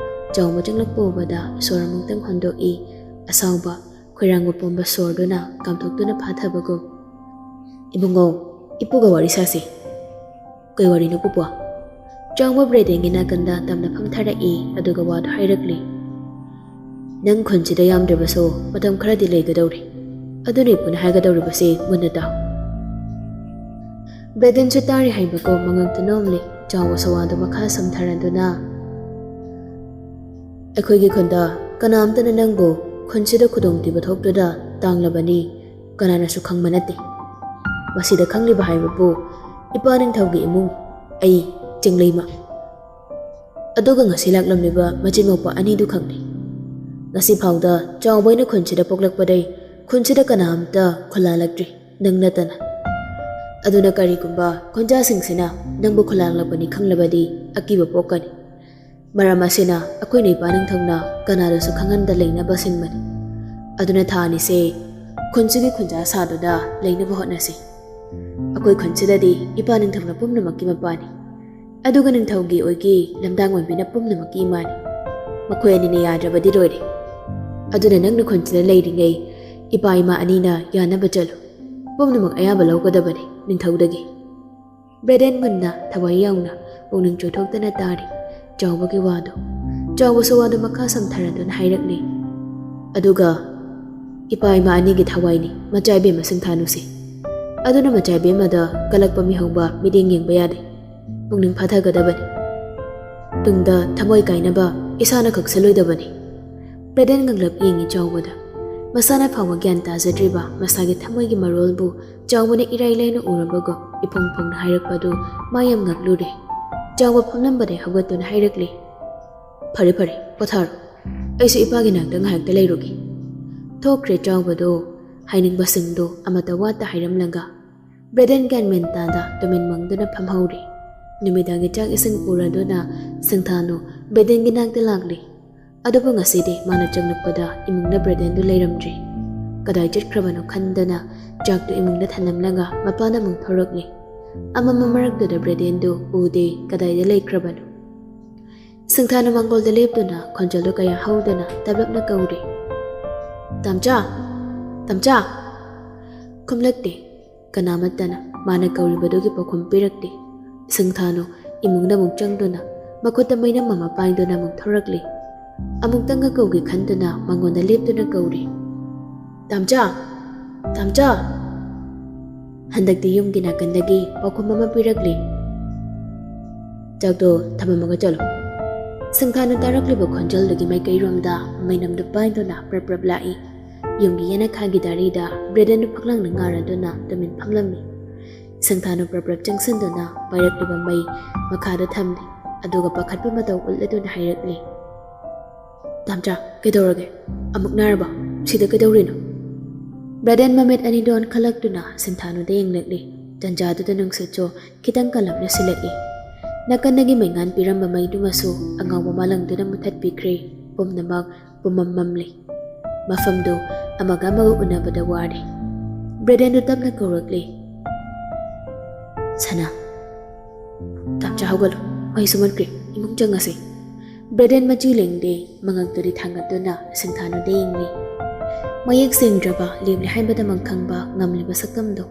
ꯆꯥꯎꯕ ꯆꯪꯂꯛꯄ ꯎꯕꯗ ꯁꯣꯔ ꯑꯃꯨꯛꯇꯪ ꯍꯣꯟꯗꯣꯛꯏ꯫ ꯑꯁꯥꯎꯕ ꯈꯣꯏꯔꯥꯡꯕ ꯄꯣꯝꯕ ꯁꯣꯔꯗꯨꯅ ꯀꯥꯝꯊꯣꯛꯇꯨꯅ ꯐꯥꯊꯕꯒꯨꯝ꯫ "ꯏꯕꯨꯡꯉꯣ, ꯏꯄꯨꯒ ꯋꯥꯔꯤ ꯁꯥꯁꯤ"꯫ "ꯀꯩ ꯋꯥꯔꯤꯅꯣ ꯄꯨꯄꯨ?" ꯆꯥꯎꯕ ꯕ꯭ꯔꯦꯗꯦꯟꯒꯤ ꯅꯥꯀꯟꯗ ꯇꯞꯅ ꯐꯝꯊꯔꯛꯏ, ꯑꯗꯨꯒ ꯋꯥꯗꯨ ꯍꯥꯏꯔꯛꯂꯤ, "ꯅꯪ ꯈꯨꯟꯁꯤꯗ ꯌꯥꯝꯗ꯭ꯔꯕꯁꯨ ꯃꯇꯝ ꯈꯔꯗꯤ ꯂꯩꯒꯗꯧꯔꯤ꯫ ꯑꯗꯨꯅ ꯏꯄꯨꯅ ꯍꯥꯏꯒꯗꯧꯔꯤꯕꯁꯤ ꯃꯨꯟꯅ ꯇꯥꯎ"꯫ ꯕ꯭ꯔꯦꯗꯦꯟꯁꯨ ꯇꯥꯔꯤ ꯍꯥꯏꯕꯒꯨꯝ ꯃꯉꯛꯇꯨ ꯅꯣꯝꯂꯤ꯫ ꯆꯥꯎꯕꯁꯨ ꯋꯥꯗꯨ ꯃꯈꯥ ꯁꯝꯊꯔꯗꯨꯅ, "ꯑꯩꯈꯣꯏꯒꯤ ꯈꯨꯟꯗ ꯀꯅꯥꯝꯇꯅ ꯅꯪꯕꯨ ꯈꯨꯟꯁꯤꯗ ꯈꯨꯗꯣꯡꯊꯤꯕ ꯊꯣꯛꯇꯨꯗ ꯇꯥꯡꯂꯕꯅꯤ, ꯀꯅꯥꯅꯁꯨ ꯈꯪꯕ ꯅꯠꯇꯦ꯫ ꯃꯁꯤꯗ ꯈꯪꯂꯤꯕ ꯍꯥꯏꯕꯕꯨ ꯏꯄꯥ ꯅꯤꯡꯊꯧꯒꯤ ꯏꯃꯨꯡ, ꯑꯩ, ꯆꯤꯡꯂꯩꯃ꯫ ꯑꯗꯨꯒ ꯉꯁꯤ ꯂꯥꯛꯂꯝꯂꯤꯕ ꯃꯆꯤꯟ ꯃꯧꯄꯥ ꯑꯅꯤꯗꯨ ꯈꯛꯅꯤ꯫ ꯉꯁꯤ ꯐꯥꯎꯗ ꯆꯥꯎꯕ ꯑꯩꯅ ꯈꯨꯟꯁꯤꯗ ꯄꯣꯛꯂꯛꯄꯗꯩ ꯈꯨꯟꯁꯤꯗ ꯀꯅꯥꯝꯇ ꯈꯨꯜꯂꯥꯜꯂꯛꯇ꯭ꯔꯤ, ꯅꯪ ꯅꯠꯇꯅ꯫ ꯑꯗꯨꯅ ꯀꯔꯤꯒꯨꯝꯕ ꯈꯨꯟꯖꯥꯁꯤꯡꯁꯤꯅ ꯅꯪꯕꯨ ꯈꯨꯜꯂꯥꯜꯂꯛꯄꯅꯤ ꯈꯪꯂꯕꯗꯤ ꯑꯀꯤꯕ ꯄꯣꯛꯀꯅꯤ꯫ ꯃꯔꯝ ꯑꯁꯤꯅ ꯑꯩꯈꯣꯏꯅ ꯏꯄꯥ ꯅꯤꯡꯊꯧꯅ ꯀꯅꯥꯗꯁꯨ ꯈꯪꯍꯟꯗ ꯂꯩꯅꯕ ꯁꯤꯡꯕꯅꯤ꯫ ꯑꯗꯨꯅ ꯊꯥ ꯑꯅꯤꯁꯦ ꯈꯨꯟꯁꯤꯒꯤ ꯈꯨꯟꯖꯥ ꯁꯥꯗꯨꯅ ꯂꯩꯅꯕ ꯍꯣꯠꯅꯁꯤ꯫ ꯑꯩꯈꯣꯏ ꯈꯨꯟꯁꯤꯗꯗꯤ ꯏꯄꯥ ꯅꯤꯡꯊꯧꯅ ꯄꯨꯝꯅꯃꯛꯀꯤ ꯃꯄꯥꯅꯤ, ꯑꯗꯨꯒ ꯅꯤꯡꯊꯧꯒꯤ ꯑꯣꯏꯒꯤ ꯂꯝꯗꯥꯡ ꯑꯣꯏꯕꯤꯅ ꯄꯨꯝꯅꯃꯛꯀꯤ ꯏꯃꯥꯅꯤ꯫ ꯃꯈꯣꯏ ꯑꯅꯤꯅ ꯌꯥꯗ꯭ꯔꯕꯗꯤ ꯂꯣꯏꯔꯦ꯫ ꯑꯗꯨꯅ ꯅꯪꯅ ꯈꯨꯟꯁꯤꯗ ꯂꯩꯔꯤꯉꯩ ꯏꯄꯥ ꯏꯃꯥ ꯑꯅꯤꯅ ꯌꯥꯅꯕ ꯆꯠꯂꯨ꯫ ꯄꯨꯝꯅꯃꯛ ꯑꯌꯥꯕ ꯂꯧꯒꯗꯕꯅꯤ ꯅꯤꯡꯊꯧꯗꯒꯤ꯫" ꯕ꯭ꯔꯦꯗꯦꯟ ꯃꯨꯟꯅ ꯊꯋꯥꯏ ꯌꯥꯎꯅ ꯄꯨꯛꯅꯤꯡ ꯆꯣꯏꯊꯣꯛꯇꯅ ꯇꯥꯔꯤ ꯆꯥꯎꯕꯒꯤ ꯋꯥꯗꯨ꯫ ꯆꯥꯎꯕꯁꯨ ꯋꯥꯗꯨ ꯃꯈꯥ ꯁꯝꯊꯔꯗꯨꯅ ꯍꯥꯏꯔꯛꯂꯤ, "ꯑꯗꯨꯒ ꯏꯄꯥ ꯏꯃꯥ ꯑꯅꯤꯒꯤ ꯊꯋꯥꯏꯅꯤ ꯃꯆꯥ ꯏꯕꯦꯝꯃ ꯁꯤꯡꯊꯥꯅꯨꯁꯦ꯫ ꯑꯗꯨꯅ ꯃꯆꯥ ꯏꯕꯦꯝꯃꯗ ꯀꯜꯂꯛꯄ ꯃꯤꯍꯧꯕ ꯃꯤꯠꯌꯦꯡ ꯌꯦꯡꯕ ꯌꯥꯗꯦ꯫ ꯄꯨꯛꯅꯤꯡ ꯐꯥꯊꯒꯗꯕꯅꯤ꯫ ꯇꯨꯡꯗ ꯊꯃꯣꯏ ꯀꯥꯏꯅꯕ ꯏꯁꯥꯅ ꯀꯛꯁꯜꯂꯣꯏꯗꯕꯅꯤ꯫" ꯕ꯭ꯔꯦꯗꯦꯟ ꯉꯛꯂꯞ ꯌꯦꯡꯉꯤ ꯆꯥꯎꯕꯗ꯫ ꯃꯁꯥꯅ ꯐꯥꯎꯕ ꯒ꯭ꯌꯥꯟ ꯇꯥꯖꯗ꯭ꯔꯤꯕ ꯃꯁꯥꯒꯤ ꯊꯃꯣꯏꯒꯤ ꯃꯔꯣꯜꯕꯨ ꯆꯥꯎꯕꯅ ꯏꯔꯥꯏ ꯂꯥꯏꯅ ꯎꯔꯕꯒꯨꯝ ꯏꯐꯣꯡ ꯐꯣꯡꯅ ꯍꯥꯏꯔꯛꯄꯗꯨ ꯃꯥ ꯌꯥꯝ ꯉꯛꯂꯨꯔꯦ꯫ ꯆꯥꯎꯕ ꯐꯝꯂꯝꯕꯗꯩ ꯍꯧꯒꯠꯇꯨꯅ ꯍꯥꯏꯔꯛꯂꯦ, "ꯐꯔꯦ ꯐꯔꯦ, ꯄꯣꯊꯥꯔꯣ꯫ ꯑꯩꯁꯨ ꯏꯄꯥꯒꯤ ꯅꯥꯛꯇ ꯉꯥꯏꯍꯥꯛꯇ ꯂꯩꯔꯨꯒꯦ꯫" ꯊꯣꯛꯈ꯭ꯔꯦ ꯆꯥꯎꯕꯗꯣ꯫ ꯍꯥꯏꯅꯤꯡꯕꯁꯤꯡꯗꯣ ꯑꯃꯠꯇ ꯋꯥꯠꯇ ꯍꯥꯏꯔꯝꯂꯒ ꯕ꯭ꯔꯦꯗꯦꯟ ꯒ꯭ꯌꯥꯟ ꯃꯦꯟ ꯇꯥꯗ ꯇꯨꯃꯤꯟ ꯃꯪꯗꯨꯅ ꯐꯝꯍꯧꯔꯦ꯫ ꯅꯨꯃꯤꯗꯥꯡꯒꯤ ꯆꯥꯛ ꯏꯁꯤꯡ ꯎꯔꯗꯨꯅ ꯁꯤꯡꯊꯥꯅꯨ ꯕ꯭ꯔꯦꯗꯦꯟꯒꯤ ꯅꯥꯛꯇ ꯂꯥꯛꯂꯦ꯫ ꯑꯗꯨꯕꯨ ꯉꯁꯤꯗꯤ ꯃꯥꯅ ꯆꯪꯂꯛꯄꯗ ꯏꯃꯨꯡꯗ ꯕ꯭ꯔꯦꯗꯦꯟꯗꯨ ꯂꯩꯔꯝꯗ꯭ꯔꯦ꯫ ꯀꯗꯥꯏ ꯆꯠꯈ꯭ꯔꯕꯅꯣ ꯈꯟꯗꯅ ꯆꯥꯛꯇꯨ ꯏꯃꯨꯡꯗ ꯊꯅꯝꯂꯒ ꯃꯄꯥꯟꯗ ꯑꯃꯨꯛ ꯊꯣꯔꯛꯂꯦ꯫ ꯑꯃꯝꯕ ꯃꯔꯛꯇꯨꯗ ꯕ꯭ꯔꯦꯗꯦꯟꯗꯨ ꯎꯗꯦ, ꯀꯗꯥꯏꯗ ꯂꯩꯈ꯭ꯔꯕꯅꯣ? ꯁꯤꯡꯊꯥꯅ ꯃꯥꯡꯒꯣꯜꯗ ꯂꯦꯞꯇꯨꯅ ꯈꯣꯟꯖꯦꯜꯗꯨ ꯀꯌꯥ ꯍꯧꯗꯅ ꯇꯞꯂꯞꯅ ꯀꯧꯔꯦ, "ꯇꯥꯝꯆꯥ! ꯇꯥꯝꯆꯥ!" ꯈꯨꯝꯂꯛꯇꯦ꯫ ꯀꯅꯥꯃꯠꯇꯅ ꯃꯥꯅ ꯀꯧꯔꯤꯕꯗꯨꯒꯤ ꯄꯥꯎꯈꯨꯝ ꯄꯤꯔꯛꯇꯦ꯫ ꯁꯤꯡꯊꯥꯅꯨ ꯏꯃꯨꯡꯗ ꯑꯃꯨꯛ ꯆꯪꯗꯨꯅ ꯃꯈꯨꯠꯇ ꯃꯩꯅꯝ ꯑꯃ ꯄꯥꯏꯗꯨꯅ ꯑꯃꯨꯛ ꯊꯣꯔꯛꯂꯦ꯫ ꯑꯃꯨꯛꯇꯪꯒ ꯀꯧꯒꯦ ꯈꯟꯗꯨꯅ ꯃꯉꯣꯟꯗ ꯂꯦꯞꯇꯨꯅ ꯀꯧꯔꯦ, "ꯇꯥꯝꯆꯥ! ꯇꯥꯝꯆꯥ!" ꯍꯟꯗꯛꯇꯤ ꯌꯨꯝꯒꯤ ꯅꯥꯀꯟꯗꯒꯤ ꯄꯥꯎꯈꯨꯝ ꯑꯃ ꯄꯤꯔꯛꯂꯤ꯫ "ꯆꯥꯛꯇꯣ ꯊꯝꯃꯝꯃꯒ ꯆꯠꯂꯣ꯫" ꯁꯪꯊꯥꯅ ꯇꯥꯔꯛꯂꯤꯕ ꯈꯣꯟꯖꯦꯜꯗꯨꯒꯤ ꯃꯥꯏꯀꯩꯔꯣꯝꯗ ꯃꯩꯅꯝꯗꯨ ꯄꯥꯏꯗꯨꯅ ꯄ꯭ꯔꯞ ꯄ꯭ꯔꯞ ꯂꯥꯛꯏ꯫ ꯌꯨꯝꯒꯤ ꯌꯦꯅꯈꯥꯒꯤ ꯗꯥꯔꯤꯗ ꯕ꯭ꯔꯦꯗꯦꯟꯗꯨ ꯐꯛꯂꯥꯡꯅ ꯉꯥꯔꯗꯨꯅ ꯇꯨꯃꯤꯟ ꯐꯝꯂꯝꯃꯤ꯫ ꯁꯪꯊꯥꯅ ꯄ꯭ꯔꯞ ꯄ꯭ꯔꯞ ꯆꯪꯁꯤꯟꯗꯨꯅ ꯄꯥꯏꯔꯛꯂꯤꯕ ꯃꯩ ꯃꯈꯥꯗ ꯊꯝꯂꯤ꯫ ꯑꯗꯨꯒ ꯄꯥꯈꯠꯄ ꯃꯇꯧ ꯎꯠꯂꯗꯨꯅ ꯍꯥꯏꯔꯛꯂꯤ, "ꯇꯥꯝꯆꯥ, ꯀꯩꯗꯧꯔꯒꯦ? ꯑꯃꯨꯛ ꯅꯥꯔꯕ? ꯁꯤꯗ ꯀꯩꯗꯧꯔꯤꯅꯣ?" ꯕ꯭ꯔꯦꯗꯦꯟ ꯃꯃꯤꯠ ꯑꯅꯤꯗꯨ ꯑꯣꯟꯈꯠꯂꯛꯇꯨꯅ ꯁꯪꯊꯥꯅꯨꯗ ꯌꯦꯡꯂꯛꯂꯤ꯫ ꯇꯟꯖꯥꯗꯨꯗ ꯅꯨꯡꯁꯤꯠꯁꯨ ꯈꯤꯇꯪ ꯀꯜꯂꯞꯅ ꯁꯤꯜꯂꯛꯏ꯫ ꯅꯥꯀꯟꯗꯒꯤ ꯃꯩꯉꯥꯟ ꯄꯤꯔꯝꯕ ꯃꯩꯗꯨꯃꯁꯨ ꯑꯉꯥꯎꯕ ꯃꯥꯂꯪꯗꯨꯅ ꯃꯨꯊꯠꯄꯤꯈ꯭ꯔꯦ꯫ ꯄꯨꯝꯅꯃꯛ ꯄꯨꯝꯃꯝ ꯃꯝꯂꯤ꯫ ꯃꯐꯝꯗꯨ ꯑꯃꯒ ꯑꯃꯒ ꯎꯅꯕꯗ ꯋꯥꯔꯦ꯫ ꯕ꯭ꯔꯦꯗꯦꯟꯗꯨ ꯇꯞꯅ ꯀꯧꯔꯛꯂꯤ, "ꯁꯅꯥ, ꯇꯥꯝꯆꯥ ꯍꯧꯒꯠꯂꯨ, ꯃꯩꯁꯨ ꯃꯨꯠꯈ꯭ꯔꯦ, ꯏꯃꯨꯡ ꯆꯪꯉꯁꯤ꯫" ꯕ꯭ꯔꯦꯗꯦꯟ ꯃꯆꯤ ꯂꯦꯡꯗꯦ, ꯃꯉꯛꯇꯨꯗꯤ ꯊꯥꯡꯒꯠꯇꯨꯅ ꯁꯪꯊꯥꯅꯨꯗ ꯌꯦꯡꯂꯤ꯫ ꯃꯌꯦꯛ ꯁꯦꯡꯗ꯭ꯔꯕ, ꯂꯦꯝꯂꯦ ꯍꯥꯏꯕꯗꯃꯛ ꯈꯪꯕ ꯉꯝꯂꯤꯕ ꯁꯛꯇꯝꯗꯣ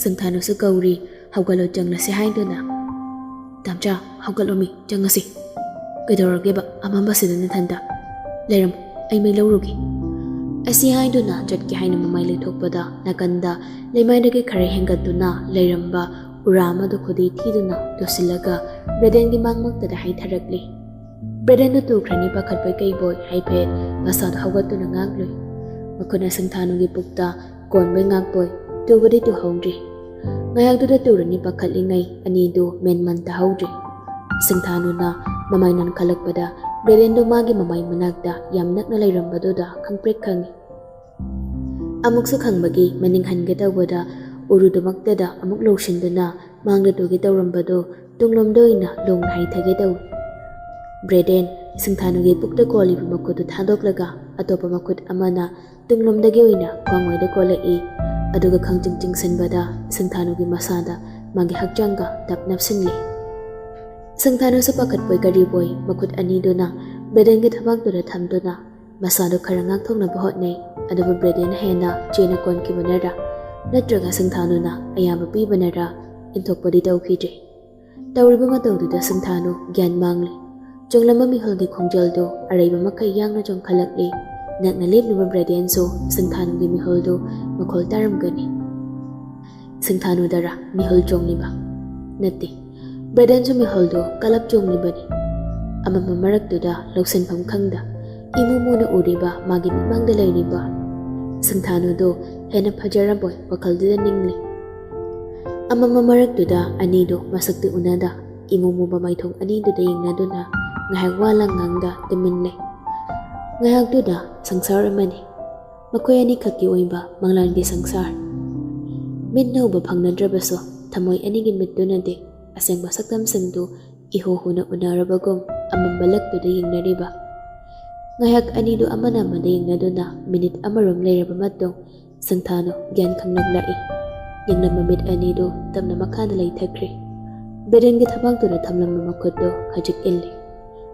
ꯁꯪꯊꯥꯅꯨꯁꯨ ꯀꯧꯔꯤ, "ꯍꯧꯒꯠꯂꯣ, ꯆꯪꯂꯁꯤ" ꯍꯥꯏꯗꯨꯅ꯫ "ꯇꯥꯝꯆꯥ, ꯍꯧꯒꯠꯂꯣꯃꯤ, ꯆꯪꯉꯁꯤ꯫" "ꯀꯩꯗꯧꯔꯒꯦꯕ ꯑꯃꯝꯕꯁꯤꯗ ꯅꯊꯟꯇ? ꯂꯩꯔꯝꯃꯣ, ꯑꯩ ꯃꯩ ꯂꯧꯔꯨꯒꯦ꯫" ꯑꯁꯤ ꯍꯥꯏꯗꯨꯅ ꯆꯠꯀꯦ ꯍꯥꯏꯅ ꯃꯃꯥꯏ ꯂꯩꯊꯣꯛꯄꯗ, ꯅꯥꯀꯟꯗ ꯂꯩꯃꯥꯏꯗꯒꯤ ꯈꯔ ꯍꯦꯟꯒꯠꯇꯨꯅ ꯂꯩꯔꯝꯕ ꯎꯔꯥ ꯑꯃꯗꯨ ꯈꯨꯗꯤ ꯊꯤꯗꯨꯅ ꯇꯨꯁꯤꯜꯂꯒ ꯕ꯭ꯔꯦꯗꯦꯟꯒꯤ ꯃꯥꯡꯃꯛꯇꯗ ꯍꯥꯏꯊꯔꯛꯂꯤ꯫ ꯕ꯭ꯔꯦꯗꯦꯟꯗꯨ ꯇꯨꯈ꯭ꯔꯅꯤ ꯄꯥꯈꯠꯄꯣꯏ ꯀꯩꯕꯣꯏ ꯍꯥꯏꯐꯦꯠ ꯃꯁꯥꯗꯨ ꯍꯧꯒꯠꯇꯨꯅ ꯉꯥꯛꯂꯨꯏ꯫ ꯃꯈꯨꯠꯅ ꯁꯪꯊꯥꯅꯨꯒꯤ ꯄꯨꯛꯇ ꯀꯣꯟꯕꯣꯏ ꯉꯥꯛꯄꯣꯏ ꯇꯨꯕꯗꯤ ꯇꯨꯍꯧꯗ꯭ꯔꯤ꯫ ꯉꯥꯏꯍꯥꯛꯇꯨꯗ ꯇꯨꯔꯅꯤ ꯄꯥꯈꯠꯂꯤꯉꯩ ꯑꯅꯤꯗꯨ ꯃꯦꯟꯃꯟ ꯇꯥꯍꯧꯗ꯭ꯔꯤ꯫ ꯁꯪꯊꯥꯅꯨꯅ ꯃꯃꯥꯏ ꯅꯣꯟꯈꯠꯂꯛꯄꯗ ꯕ꯭ꯔꯦꯗꯦꯟꯗꯨ ꯃꯥꯒꯤ ꯃꯃꯥꯏ ꯃꯅꯥꯛꯇ ꯌꯥꯝ ꯅꯛꯅ ꯂꯩꯔꯝꯕꯗꯨꯗ ꯈꯪꯄ꯭ꯔꯦꯛ ꯈꯪꯉꯤ꯫ ꯑꯃꯨꯛꯁꯨ ꯈꯪꯕꯒꯤ ꯃꯅꯤꯡ ꯍꯟꯒꯦ ꯇꯧꯕꯗ ꯎꯔꯨꯗꯨꯃꯛꯇꯗ ꯑꯃꯨꯛ ꯂꯧꯁꯤꯟꯗꯨꯅ ꯃꯥꯡꯗ ꯇꯨꯒꯦ ꯇꯧꯔꯝꯕꯗꯨ ꯇꯨꯡꯂꯣꯝꯗ ꯑꯣꯏꯅ ꯂꯣꯡꯅ ꯍꯥꯏꯊꯒꯦ ꯇꯧꯏ꯫ ꯕ꯭ꯔꯦꯗꯦꯟ ꯁꯪꯊꯥꯅꯨꯒꯤ ꯄꯨꯛꯇ ꯀꯣꯜꯂꯤꯕ ꯃꯈꯨꯠꯇꯨ ꯊꯥꯗꯣꯛꯂꯒ ꯑꯇꯣꯞꯄ ꯃꯈꯨꯠ ꯑꯃꯅ ꯇꯨꯡꯂꯣꯝꯗꯒꯤ ꯑꯣꯏꯅ ꯈ꯭ꯋꯥꯡꯋꯥꯏꯗ ꯀꯣꯜꯂꯛꯏ꯫ ꯑꯗꯨꯒ ꯈꯪꯆꯤꯡ ꯆꯤꯡꯁꯤꯟꯕꯗ ꯁꯪꯊꯥꯅꯨꯒꯤ ꯃꯁꯥꯗ ꯃꯥꯒꯤ ꯍꯛꯆꯥꯡꯒ ꯇꯞ ꯅꯞꯁꯤꯜꯂꯤ꯫ ꯁꯪꯊꯥꯅꯨꯁꯨ ꯄꯥꯈꯠꯄꯣꯏ ꯀꯔꯤꯕꯣꯏ ꯃꯈꯨꯠ ꯑꯅꯤꯗꯨꯅ ꯕ꯭ꯔꯦꯗꯦꯟꯒꯤ ꯊꯕꯥꯛꯇꯨꯗ ꯊꯝꯗꯨꯅ ꯃꯁꯥꯗꯨ ꯈꯔ ꯉꯥꯛꯊꯣꯛꯅꯕ ꯍꯣꯠꯅꯩ꯫ ꯑꯗꯨꯕꯨ ꯕ꯭ꯔꯦꯗꯦꯟ ꯍꯦꯟꯅ ꯆꯦꯅ ꯀꯣꯟꯈꯤꯕꯅꯔ ꯅꯠꯇ꯭ꯔꯒ ꯁꯪꯊꯥꯅꯨꯅ ꯑꯌꯥꯕ ꯄꯤꯕꯅꯔ ꯏꯟꯊꯣꯛꯄꯗꯤ ꯇꯧꯈꯤꯗ꯭ꯔꯦ꯫ ꯇꯧꯔꯤꯕ ꯃꯇꯧꯗꯨꯗ ꯁꯪꯊꯥꯅꯨ ꯒ꯭ꯌꯥꯟ ꯃꯥꯡꯂꯤ꯫ ꯆꯣꯡꯂꯝꯕ ꯃꯤꯍꯨꯜꯒꯤ ꯈꯣꯡꯖꯦꯜꯗꯨ ꯑꯔꯩꯕ ꯃꯈꯩ ꯌꯥꯡꯅ ꯆꯣꯡꯈꯠꯂꯛꯂꯤ꯫ ꯅꯛꯅ ꯂꯦꯞꯂꯤꯕ ꯕ꯭ꯔꯦꯗꯦꯟꯁꯨ ꯁꯪꯊꯥꯅꯨꯒꯤ ꯃꯤꯍꯨꯜꯗꯨ ꯃꯈꯣꯜ ꯇꯥꯔꯝꯒꯅꯤ꯫ ꯁꯤꯡꯊꯥꯅꯨꯗꯔꯥ ꯃꯤꯍꯨꯜ ꯆꯣꯡꯂꯤꯕ? ꯅꯠꯇꯦ, ꯕ꯭ꯔꯦꯗꯟꯁꯨ ꯃꯤꯍꯨꯜꯗꯨ ꯀꯜꯂꯞ ꯆꯣꯡꯂꯤꯕꯅꯤ꯫ ꯑꯃꯝꯕ ꯃꯔꯛꯇꯨꯗ ꯂꯧꯁꯤꯟꯐꯝ ꯈꯪꯗ ꯏꯃꯨ ꯃꯨꯅ ꯎꯔꯤꯕ ꯃꯥꯒꯤ ꯃꯤꯠꯃꯥꯡꯗ ꯂꯩꯔꯤꯕ ꯁꯤꯡꯊꯥꯅꯨꯗꯨ ꯍꯦꯟꯅ ꯐꯖꯔꯕꯣꯏ ꯋꯥꯈꯜꯗꯨꯗ ꯅꯤꯡꯂꯤ꯫ ꯑꯃꯝꯕ ꯃꯔꯛꯇꯨꯗ ꯑꯅꯤꯗꯨ ꯃꯁꯛꯇꯤ ꯎꯅꯗ ꯏꯃꯨ ꯃꯨꯕ ꯃꯥꯏꯊꯣꯡ ꯑꯅꯤꯗꯨꯗ ꯌꯦꯡꯅꯗꯨꯅ ꯉꯥꯏꯍꯥꯛ ꯋꯥ ꯂꯥꯡ ꯉꯥꯡꯗ ꯇꯨꯃꯤꯟ ꯂꯩ꯫ ꯉꯥꯏꯍꯥꯛꯇꯨꯗ ꯁꯪꯁꯥꯔ ꯑꯃꯅꯤ꯫ ꯃꯈꯣꯏ ꯑꯅꯤꯈꯛꯀꯤ ꯑꯣꯏꯕ ꯃꯪꯂꯥꯟꯒꯤ ꯁꯪꯁꯥꯔ꯫ ꯃꯤꯠꯅ ꯎꯕ ꯐꯪꯅꯗ꯭ꯔꯕꯁꯨ ꯊꯃꯣꯏ ꯑꯅꯤꯒꯤ ꯃꯤꯠꯇꯨꯅꯗꯤ ꯑꯁꯦꯡꯕ ꯁꯛꯇꯝꯁꯤꯡꯗꯨ ꯏꯍꯣ ꯍꯣꯅ ꯎꯅꯔꯕꯒꯨꯝ ꯑꯃꯝꯕ ꯂꯛꯇꯨꯗ ꯌꯦꯡꯅꯔꯤꯕ꯫ ꯉꯥꯏꯍꯥꯛ ꯑꯅꯤꯗꯨ ꯑꯃꯅ ꯑꯃꯗ ꯌꯦꯡꯅꯗꯨꯅ ꯃꯤꯅꯤꯠ ꯑꯃꯔꯣꯝ ꯂꯩꯔꯕ ꯃꯇꯨꯡ ꯁꯤꯡꯊꯥꯅꯨ ꯒ꯭ꯌꯥꯟ ꯈꯪꯂꯛꯂꯛꯏ꯫ ꯌꯦꯡꯂꯝꯕ ꯃꯤꯠ ꯑꯅꯤꯗꯨ ꯇꯞꯅ ꯃꯈꯥꯗ ꯂꯩꯊꯈ꯭ꯔꯦ꯫ ꯕ꯭ꯔꯦꯗꯟꯒꯤ ꯊꯕꯥꯛꯇꯨꯗ ꯊꯝꯂꯝꯕ ꯃꯈꯨꯠꯇꯨ ꯈꯖꯤꯛ ꯏꯜꯂꯤ꯫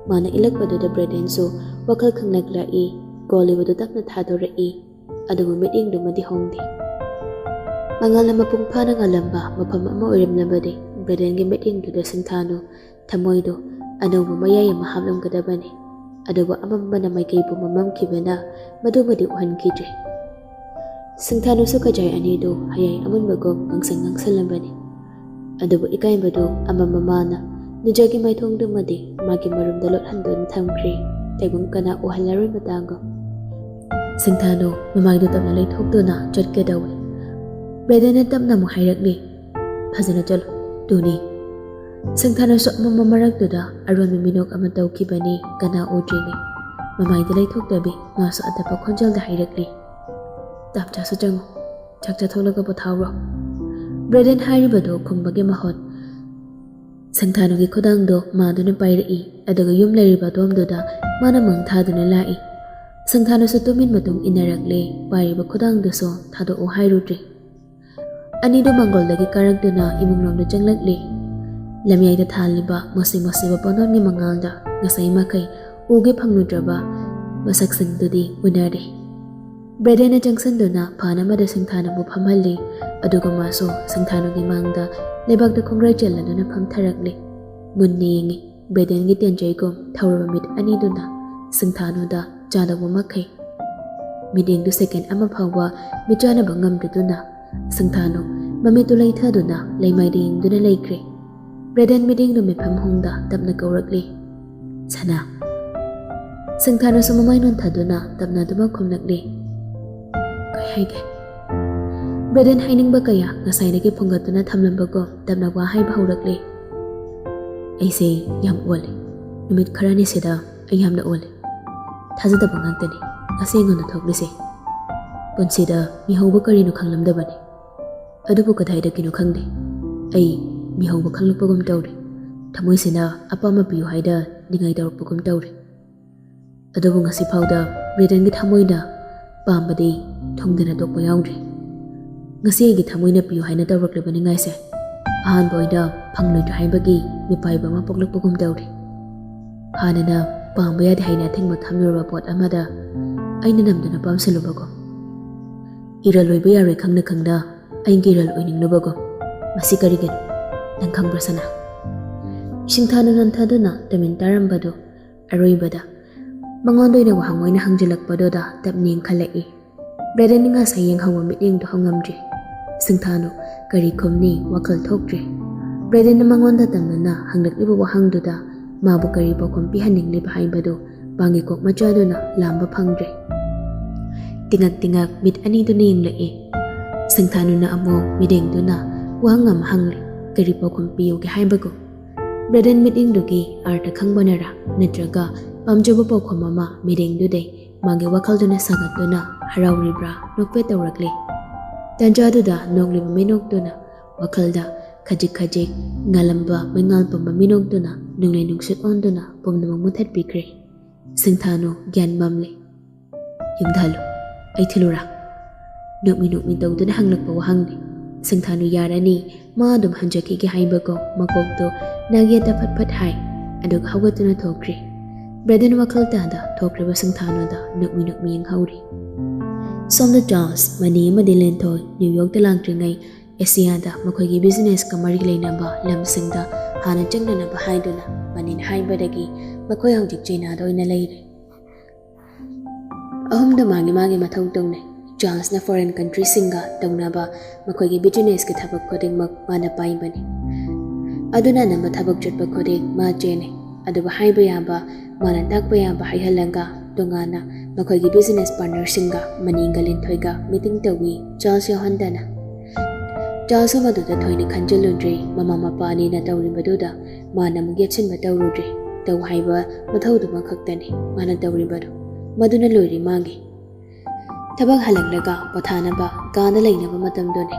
ꯃꯥꯅ ꯏꯜꯂꯛꯄꯗꯨꯗ ꯕ꯭ꯔꯦꯗꯟꯁꯨ ꯋꯥꯈꯜ ꯈꯪꯂꯛꯂꯛꯏ꯫ ꯀꯣꯜꯂꯤꯕꯗꯨ ꯇꯞꯅ ꯊꯥꯗꯣꯔꯛꯏ꯫ ꯑꯗꯨꯕꯨ ꯃꯤꯠꯌꯦꯡꯗꯨꯃꯗꯤ ꯍꯣꯡꯗꯦ꯫ ꯃꯉꯥꯜꯅ ꯃꯄꯨꯡ ꯐꯥꯅ ꯉꯥꯜꯂꯝꯕ ꯃꯐꯝ ꯑꯃ ꯑꯣꯏꯔꯝꯂꯕꯗꯤ ꯕ꯭ꯔꯦꯗꯟꯒꯤ ꯃꯤꯠꯌꯦꯡꯗꯨꯗ ꯁꯤꯡꯊꯥꯅꯨ ꯊꯃꯣꯏꯗꯨ ꯑꯅꯧꯕ ꯃꯌꯥꯏ ꯑꯃ ꯍꯥꯞꯂꯝꯒꯗꯕꯅꯤ꯫ ꯑꯗꯨꯕꯨ ꯑꯃꯝꯕꯅ ꯃꯥꯏꯀꯩ ꯄꯨꯝꯕ ꯃꯝꯈꯤꯕꯅ ꯃꯗꯨꯃꯗꯤ ꯎꯍꯟꯈꯤꯗ꯭ꯔꯦ꯫ ꯁꯤꯡꯊꯥꯅꯨꯁꯨ ꯀꯖꯥꯏ ꯑꯅꯤꯗꯨ ꯍꯌꯥꯏ ꯑꯃꯨꯟꯕꯒꯨꯝ ꯉꯥꯡꯁꯪ ꯉꯥꯡꯁꯜꯂꯝꯕꯅꯤ꯫ ꯑꯗꯨꯕꯨ ꯏꯀꯥꯏꯕꯗꯨ ꯑꯃꯝꯕ ꯃꯥꯅ ꯅꯨꯖꯒꯤ ꯃꯥꯏꯊꯣꯡꯗꯨꯃꯗꯤ ꯃꯥꯒꯤ ꯃꯔꯨꯝꯗ ꯂꯣꯠꯍꯟꯗꯨꯅ ꯊꯝꯈ꯭ꯔꯦ꯫ ꯇꯥꯏꯕꯪ ꯀꯅꯥ ꯎꯍꯜꯂꯔꯣꯏ ꯃꯇꯥꯒꯨꯝ꯫ ꯁꯤꯡꯊꯥꯅꯨ ꯃꯃꯥꯏꯗꯨ ꯇꯞꯅ ꯂꯩꯊꯣꯛꯇꯨꯅ ꯆꯠꯀꯦ ꯇꯧꯏ꯫ ꯕ꯭ꯔꯦꯗꯟꯅ ꯇꯞꯅ ꯑꯃꯨꯛ ꯍꯥꯏꯔꯛꯂꯤ, "ꯐꯖꯅ ꯆꯠꯂꯨ, ꯇꯨꯅꯤ꯫" ꯁꯤꯡꯊꯥꯅꯨꯁꯨ ꯑꯃꯝꯕ ꯃꯔꯛꯇꯨꯗ ꯑꯔꯣꯟꯕ ꯃꯤꯅꯣꯛ ꯑꯃ ꯇꯧꯈꯤꯕꯅꯤ, ꯀꯅꯥ ꯎꯗ꯭ꯔꯤꯅꯤ꯫ ꯃꯃꯥꯏꯗ ꯂꯩꯊꯣꯛꯇꯕꯤ ꯃꯥꯁꯨ ꯑꯇꯞꯄ ꯈꯣꯟꯖꯦꯜꯗ ꯍꯥꯏꯔꯛꯂꯤ, "ꯇꯥꯞꯆꯥꯁꯨ ꯆꯪꯉꯨ, ꯆꯥꯛ ꯆꯥꯊꯣꯛꯂꯒ ꯄꯣꯊꯥꯎꯔꯣ꯫" ꯕ꯭ꯔꯦꯗꯟ ꯍꯥꯏꯔꯤꯕꯗꯨ ꯈꯨꯝꯕꯒꯤ ꯃꯍꯨꯠ ꯁꯤꯡꯊꯥꯅꯨꯒꯤ ꯈꯨꯗꯥꯡꯗꯣ ꯃꯥꯗꯨꯅ ꯄꯥꯏꯔꯛꯏ, ꯑꯗꯨꯒ ꯌꯨꯝ ꯂꯩꯔꯤꯕ ꯑꯗꯣꯝꯗꯨꯗ ꯃꯥꯅ ꯃꯪ ꯊꯥꯗꯨꯅ ꯂꯥꯛꯏ꯫ ꯁꯤꯡꯊꯥꯅꯨꯁꯨ ꯇꯨꯃꯤꯟ ꯃꯇꯨꯡ ꯏꯟꯅꯔꯛꯂꯦ, ꯄꯥꯏꯔꯤꯕ ꯈꯨꯗꯥꯡꯗꯨꯁꯨ ꯊꯥꯗꯣꯛꯎ ꯍꯥꯏꯔꯨꯗ꯭ꯔꯤ꯫ ꯑꯅꯤꯗꯨ ꯃꯪꯒꯣꯜꯗꯒꯤ ꯀꯥꯔꯛꯇꯨꯅ ꯏꯃꯨꯡꯂꯣꯝꯗ ꯆꯪꯂꯛꯂꯦ꯫ ꯂꯝꯌꯥꯏꯗ ꯊꯥꯜꯂꯤꯕ ꯃꯨꯁꯤ ꯃꯨꯁꯤꯕ ꯄꯣꯠꯅꯣꯟꯒꯤ ꯃꯉꯥꯜꯗ ꯉꯁꯥꯏ ꯃꯈꯩ ꯎꯒꯦ ꯐꯪꯂꯨꯗ꯭ꯔꯕ ꯃꯁꯛꯁꯤꯡꯗꯨꯗꯤ ꯎꯅꯔꯦ꯫ ꯕ꯭ꯔꯦꯗꯟꯅ ꯆꯪꯁꯤꯟꯗꯨꯅ ꯐꯥꯟ ꯑꯃꯗ ꯁꯤꯡꯊꯥꯅꯨꯕꯨ ꯐꯝꯍꯜꯂꯤ, ꯑꯗꯨꯒ ꯃꯥꯁꯨ ꯁꯤꯡꯊꯥꯅꯨꯒꯤ ꯃꯥꯡꯗ ꯂꯩꯕꯥꯛꯇ ꯈꯣꯡꯒ꯭ꯔꯥꯏ ꯆꯦꯜꯂꯗꯨꯅ ꯐꯝꯊꯔꯛꯂꯦ꯫ ꯃꯨꯟꯅ ꯌꯦꯡꯉꯤ꯫ ꯕ꯭ꯔꯦꯗꯟꯒꯤ ꯇꯦꯟꯖꯩꯒꯨꯝ ꯊꯧꯔꯕ ꯃꯤꯠ ꯑꯅꯤꯗꯨꯅ ꯁꯤꯡꯊꯥꯅꯨꯗ ꯆꯥꯗꯧꯕ ꯃꯈꯩ꯫ ꯃꯤꯠꯌꯦꯡꯗꯨ ꯁꯦꯀꯦꯟ ꯑꯃ ꯐꯥꯎꯕ ꯃꯤꯠꯆꯥꯟꯅꯕ ꯉꯝꯗ꯭ꯔꯗꯨꯅ ꯁꯤꯡꯊꯥꯅꯨ ꯃꯃꯤꯠꯇꯨ ꯂꯩꯊꯗꯨꯅ ꯂꯩꯃꯥꯏꯗ ꯌꯦꯡꯗꯨꯅ ꯂꯩꯈ꯭ꯔꯦ꯫ ꯕ꯭ꯔꯦꯗꯟ ꯃꯤꯠꯌꯦꯡꯗꯨ ꯃꯤꯠꯐꯝ ꯍꯣꯡꯗ ꯇꯞꯅ ꯀꯧꯔꯛꯂꯤ, "ꯁꯅꯥ?" ꯁꯤꯡꯊꯥꯅꯁꯨ ꯃꯃꯥꯏ ꯅꯣꯟꯊꯗꯨꯅ ꯇꯞꯅ ꯑꯗꯨꯃꯛ ꯈꯨꯝꯂꯛꯂꯤ, "ꯀꯩ ꯍꯥꯏꯒꯦ?" ꯕ꯭ꯔꯦꯗꯟ ꯍꯥꯏꯅꯤꯡꯕ ꯀꯌꯥ ꯉꯁꯥꯏꯗꯒꯤ ꯐꯨꯡꯒꯠꯇꯨꯅ ꯊꯝꯂꯝꯕꯒꯨꯝ ꯇꯞꯅ ꯋꯥ ꯍꯥꯏꯕ ꯍꯧꯔꯛꯂꯤ, "ꯑꯩꯁꯦ ꯌꯥꯝ ꯑꯣꯜꯂꯦ꯫ ꯅꯨꯃꯤꯠ ꯈꯔꯅꯤꯁꯤꯗ ꯑꯩ ꯌꯥꯝꯅ ꯑꯣꯜꯂꯦ꯫ ꯊꯥꯖꯗꯕ ꯉꯥꯛꯇꯅꯤ ꯉꯁꯤ ꯑꯩꯉꯣꯟꯗ ꯊꯣꯛꯂꯤꯁꯦ꯫ ꯄꯨꯟꯁꯤꯗ ꯃꯤꯍꯧꯕ ꯀꯔꯤꯅꯣ ꯈꯪꯂꯝꯗꯕꯅꯤ꯫ ꯑꯗꯨꯕꯨ ꯀꯗꯥꯏꯗꯒꯤꯅꯣ ꯈꯪꯗꯦ, ꯑꯩ ꯃꯤꯍꯧꯕ ꯈꯪꯂꯛꯄꯒꯨꯝ ꯇꯧꯔꯦ꯫ ꯊꯃꯣꯏꯁꯤꯅ ꯑꯄꯥꯝꯕ ꯄꯤꯌꯨ ꯍꯥꯏꯗ ꯅꯤꯡꯉꯥꯏ ꯇꯧꯔꯛꯄꯒꯨꯝ ꯇꯧꯔꯦ꯫ ꯑꯗꯨꯕꯨ ꯉꯁꯤ ꯐꯥꯎꯗ ꯕ꯭ꯔꯦꯗꯟꯒꯤ ꯊꯃꯣꯏꯅ ꯄꯥꯝꯕꯗꯤ ꯊꯨꯡꯗꯅ ꯇꯣꯛꯄ ꯌꯥꯎꯗ꯭ꯔꯤ꯫ ꯉꯁꯤ ꯑꯩꯒꯤ ꯊꯃꯣꯏꯅ ꯄꯤꯌꯨ ꯍꯥꯏꯅ ꯇꯧꯔꯛꯂꯤꯕ ꯅꯤꯡꯉꯥꯏꯁꯦ ꯑꯍꯥꯟꯕ ꯑꯣꯏꯅ ꯐꯪꯂꯣꯏꯗ꯭ꯔꯥ ꯍꯥꯏꯕꯒꯤ ꯃꯤꯄꯥꯏꯕ ꯑꯃ ꯄꯣꯛꯂꯛꯄꯒꯨꯝ ꯇꯧꯔꯤ꯫ ꯍꯥꯟꯅꯅ ꯄꯥꯝꯕ ꯌꯥꯗꯦ ꯍꯥꯏꯅ ꯑꯊꯤꯡꯕ ꯊꯝꯂꯨꯔꯕ ꯄꯣꯠ ꯑꯃꯗ ꯑꯩꯅ ꯅꯝꯗꯨꯅ ꯄꯥꯝꯁꯤꯜꯂꯨꯕꯒꯨꯝ꯫ ꯏꯔꯜ ꯑꯣꯏꯕ ꯌꯥꯔꯣꯏ ꯈꯪꯅ ꯈꯪꯅ ꯑꯩꯒꯤ ꯏꯔꯜ ꯑꯣꯏꯅꯤꯡꯂꯨꯕꯒꯨꯝ꯫ ꯃꯁꯤ ꯀꯔꯤꯒꯤꯅꯣ? ꯅꯪ ꯈꯪꯕ꯭ꯔꯥ, ꯁꯅꯥ?" ꯁꯤꯡꯊꯥꯅ ꯅꯟꯊꯗꯨꯅ ꯇꯨꯃꯤꯟ ꯇꯥꯔꯝꯕꯗꯨ ꯑꯔꯣꯏꯕꯗ ꯃꯉꯣꯟꯗ ꯑꯣꯏꯅ ꯋꯥꯍꯪ ꯑꯣꯏꯅ ꯍꯪꯖꯤꯜꯂꯛꯄꯗꯨꯗ ꯇꯞꯅ ꯌꯦꯡꯈꯠꯂꯛꯏ꯫ ꯕ꯭ꯔꯦꯗꯟꯅ ꯉꯁꯥꯏ ꯌꯦꯡꯍꯧꯕ ꯃꯤꯠꯌꯦꯡꯗꯨ ꯍꯣꯡꯉꯝꯗ꯭ꯔꯤ꯫ ꯁꯤꯡꯊꯥꯅꯨ ꯀꯔꯤ ꯈꯨꯝꯅꯤ ꯋꯥꯈꯜ ꯊꯣꯛꯇ꯭ꯔꯤ꯫ ꯕ꯭ꯔꯦꯗꯟꯅ ꯃꯉꯣꯟꯗ ꯇꯝꯅꯅ ꯍꯪꯂꯛꯂꯤꯕ ꯋꯥꯍꯪꯗꯨꯗ ꯃꯥꯕꯨ ꯀꯔꯤ ꯄꯥꯎꯈꯨꯝ ꯄꯤꯍꯟꯅꯤꯡꯂꯤꯕ ꯍꯥꯏꯕꯗꯨ ꯃꯥꯒꯤ ꯀꯣꯛ ꯃꯆꯥꯗꯨꯅ ꯂꯥꯝꯕ ꯐꯪꯗ꯭ꯔꯦ꯫ ꯇꯤꯉꯛ ꯇꯤꯉꯛ ꯃꯤꯠ ꯑꯅꯤꯗꯨꯅ ꯌꯦꯡꯂꯛꯏ꯫ ꯁꯤꯡꯊꯥꯅꯨꯅ ꯑꯃꯨꯛ ꯃꯤꯠꯌꯦꯡꯗꯨꯅ ꯋꯥꯍꯪ ꯑꯃ ꯍꯪꯂꯤ, ꯀꯔꯤ ꯄꯥꯎꯈꯨꯝ ꯄꯤꯌꯨꯒꯦ ꯍꯥꯏꯕꯒꯨꯝ꯫ ꯕ꯭ꯔꯦꯗꯟ ꯃꯤꯠꯌꯦꯡꯗꯨꯒꯤ ꯑꯥꯔꯊ ꯈꯪꯕꯅꯔꯥ ꯅꯠꯇ꯭ꯔꯒ ꯄꯥꯝꯖꯕ ꯄꯥꯎꯈꯨꯝ ꯑꯃ ꯃꯤꯠꯌꯦꯡꯗꯨꯗꯩ ꯃꯥꯒꯤ ꯋꯥꯈꯜꯗꯨꯅ ꯁꯥꯒꯠꯇꯨꯅ ꯍꯔꯥꯎꯔꯤꯕ꯭ꯔꯥ ꯅꯣꯛꯐꯦꯠ ꯇꯧꯔꯛꯂꯤ꯫ ꯇꯥꯟꯖꯥꯗꯨꯗ ꯅꯣꯛꯂꯤꯕ ꯃꯤꯅꯣꯛꯇꯨꯅ ꯋꯥꯈꯜꯗ ꯈꯖꯤꯛ ꯈꯖꯤꯛ ꯉꯥꯜꯂꯝꯕ ꯃꯩꯉꯥꯜ ꯄꯨꯝꯕ ꯃꯤꯅꯣꯛꯇꯨꯅ ꯅꯨꯡꯂꯩ ꯅꯨꯡꯁꯤꯠ ꯑꯣꯟꯗꯨꯅ ꯄꯨꯝꯅꯃꯛ ꯃꯨꯊꯠꯄꯤꯈ꯭ꯔꯦ꯫ ꯁꯤꯡꯊꯥꯅꯨ ꯒ꯭ꯌꯥꯟ ꯃꯝꯂꯦ꯫ "ꯌꯨꯝꯗ ꯍꯜꯂꯨ, ꯑꯩ ꯊꯤꯜꯂꯨꯔꯥ?" ꯅꯣꯛꯃꯤ ꯅꯣꯛꯃꯤ ꯇꯧꯗꯨꯅ ꯍꯪꯂꯛꯄ ꯋꯥꯍꯪꯅꯤ꯫ ꯁꯤꯡꯊꯥꯅꯨ ꯌꯥꯔꯅꯤ, ꯃꯥ ꯑꯗꯨꯝ ꯍꯟꯖꯈꯤꯒꯦ ꯍꯥꯏꯕꯒꯨꯝ ꯃꯀꯣꯛꯇꯨ ꯅꯥꯒꯦꯠꯇ ꯐꯠ ꯐꯠ ꯍꯥꯏ, ꯑꯗꯨꯒ ꯍꯧꯒꯠꯇꯨꯅ ꯊꯣꯛꯈ꯭ꯔꯦ꯫ ꯕ꯭ꯔꯦꯗꯟ ꯋꯥꯈꯜ ꯇꯥꯗ ꯊꯣꯛꯈ꯭ꯔꯤꯕ ꯁꯤꯡꯊꯥꯅꯨꯗ ꯅꯣꯛꯃꯤ ꯅꯣꯛꯃꯤ ꯌꯦꯡꯍꯧꯔꯤ꯫ ꯁꯣꯝꯗ ꯆꯥꯔꯜꯁ, ꯃꯅꯤ ꯑꯃꯗꯤ ꯂꯦꯟꯊꯣꯏ ꯅ꯭ꯌꯨ ꯌꯣꯔꯛꯇ ꯂꯥꯛꯇ꯭ꯔꯤꯉꯩ ꯑꯦꯁꯤꯌꯥꯗ ꯃꯈꯣꯏꯒꯤ ꯕꯤꯖꯤꯅꯦꯁꯀ ꯃꯔꯤ ꯂꯩꯅꯕ ꯂꯝꯁꯤꯡꯗ ꯍꯥꯟꯅ ꯆꯪꯅꯅꯕ ꯍꯥꯏꯗꯨꯅ ꯃꯅꯤꯅ ꯍꯥꯏꯕꯗꯒꯤ ꯃꯈꯣꯏ ꯍꯧꯖꯤꯛ ꯆꯩꯅꯥꯗ ꯑꯣꯏꯅ ꯂꯩꯔꯦ꯫ ꯑꯍꯨꯝꯗꯨ ꯃꯥꯒꯤ ꯃꯥꯒꯤ ꯃꯊꯧ ꯇꯧꯅꯩ꯫ ꯆꯥꯔꯜꯁꯅ ꯐꯣꯔꯦꯟ ꯀꯟꯇ꯭ꯔꯤꯁꯤꯡꯒ ꯇꯧꯅꯕ ꯃꯈꯣꯏꯒꯤ ꯕꯤꯖꯤꯅꯦꯁꯀꯤ ꯊꯕꯛ ꯈꯨꯗꯤꯡꯃꯛ ꯃꯥꯅ ꯄꯥꯏꯕꯅꯤ꯫ ꯑꯗꯨꯅ ꯑꯅꯝꯕ ꯊꯕꯛ ꯆꯠꯄ ꯈꯨꯗꯤꯡ ꯃꯥ ꯆꯦꯟꯅꯩ꯫ ꯑꯗꯨꯕꯨ ꯍꯥꯏꯕ ꯌꯥꯕ, ꯃꯥꯅ ꯇꯥꯛꯄ ꯌꯥꯕ ꯍꯥꯏꯍꯜꯂꯒ ꯇꯣꯉꯥꯟꯅ ꯃꯈꯣꯏꯒꯤ ꯕꯤꯖꯤꯅꯦꯁ ꯄꯥꯔꯠꯅꯔꯁꯤꯡꯒ, ꯃꯅꯤꯒ ꯂꯤꯟꯊꯣꯏꯒ ꯃꯤꯇꯤꯡ ꯇꯧꯏ, ꯆꯥꯔꯜꯁ ꯌꯥꯎꯍꯟꯗꯅ꯫ ꯆꯥꯔꯜꯁꯁꯨ ꯃꯗꯨꯗ ꯊꯣꯏꯅ ꯈꯟꯖꯤꯜꯂꯨꯗ꯭ꯔꯦ꯫ ꯃꯃꯥ ꯃꯄꯥ ꯑꯅꯤꯅ ꯇꯧꯔꯤꯕꯗꯨꯗ ꯃꯥꯅ ꯑꯃꯨꯛ ꯌꯦꯠꯁꯤꯟꯕ ꯇꯧꯔꯨꯗ꯭ꯔꯦ꯫ ꯇꯧ ꯍꯥꯏꯕ ꯃꯊꯧꯗꯨꯃ ꯈꯛꯇꯅꯤ ꯃꯥꯅ ꯇꯧꯔꯤꯕꯗꯨ꯫ ꯃꯗꯨꯅ ꯂꯣꯏꯔꯦ ꯃꯥꯒꯤ꯫ ꯊꯕꯛ ꯍꯜꯂꯛꯂꯒ ꯄꯣꯊꯥꯅꯕ ꯀꯥꯗ ꯂꯩꯅꯕ ꯃꯇꯝꯗꯨꯅꯤ꯫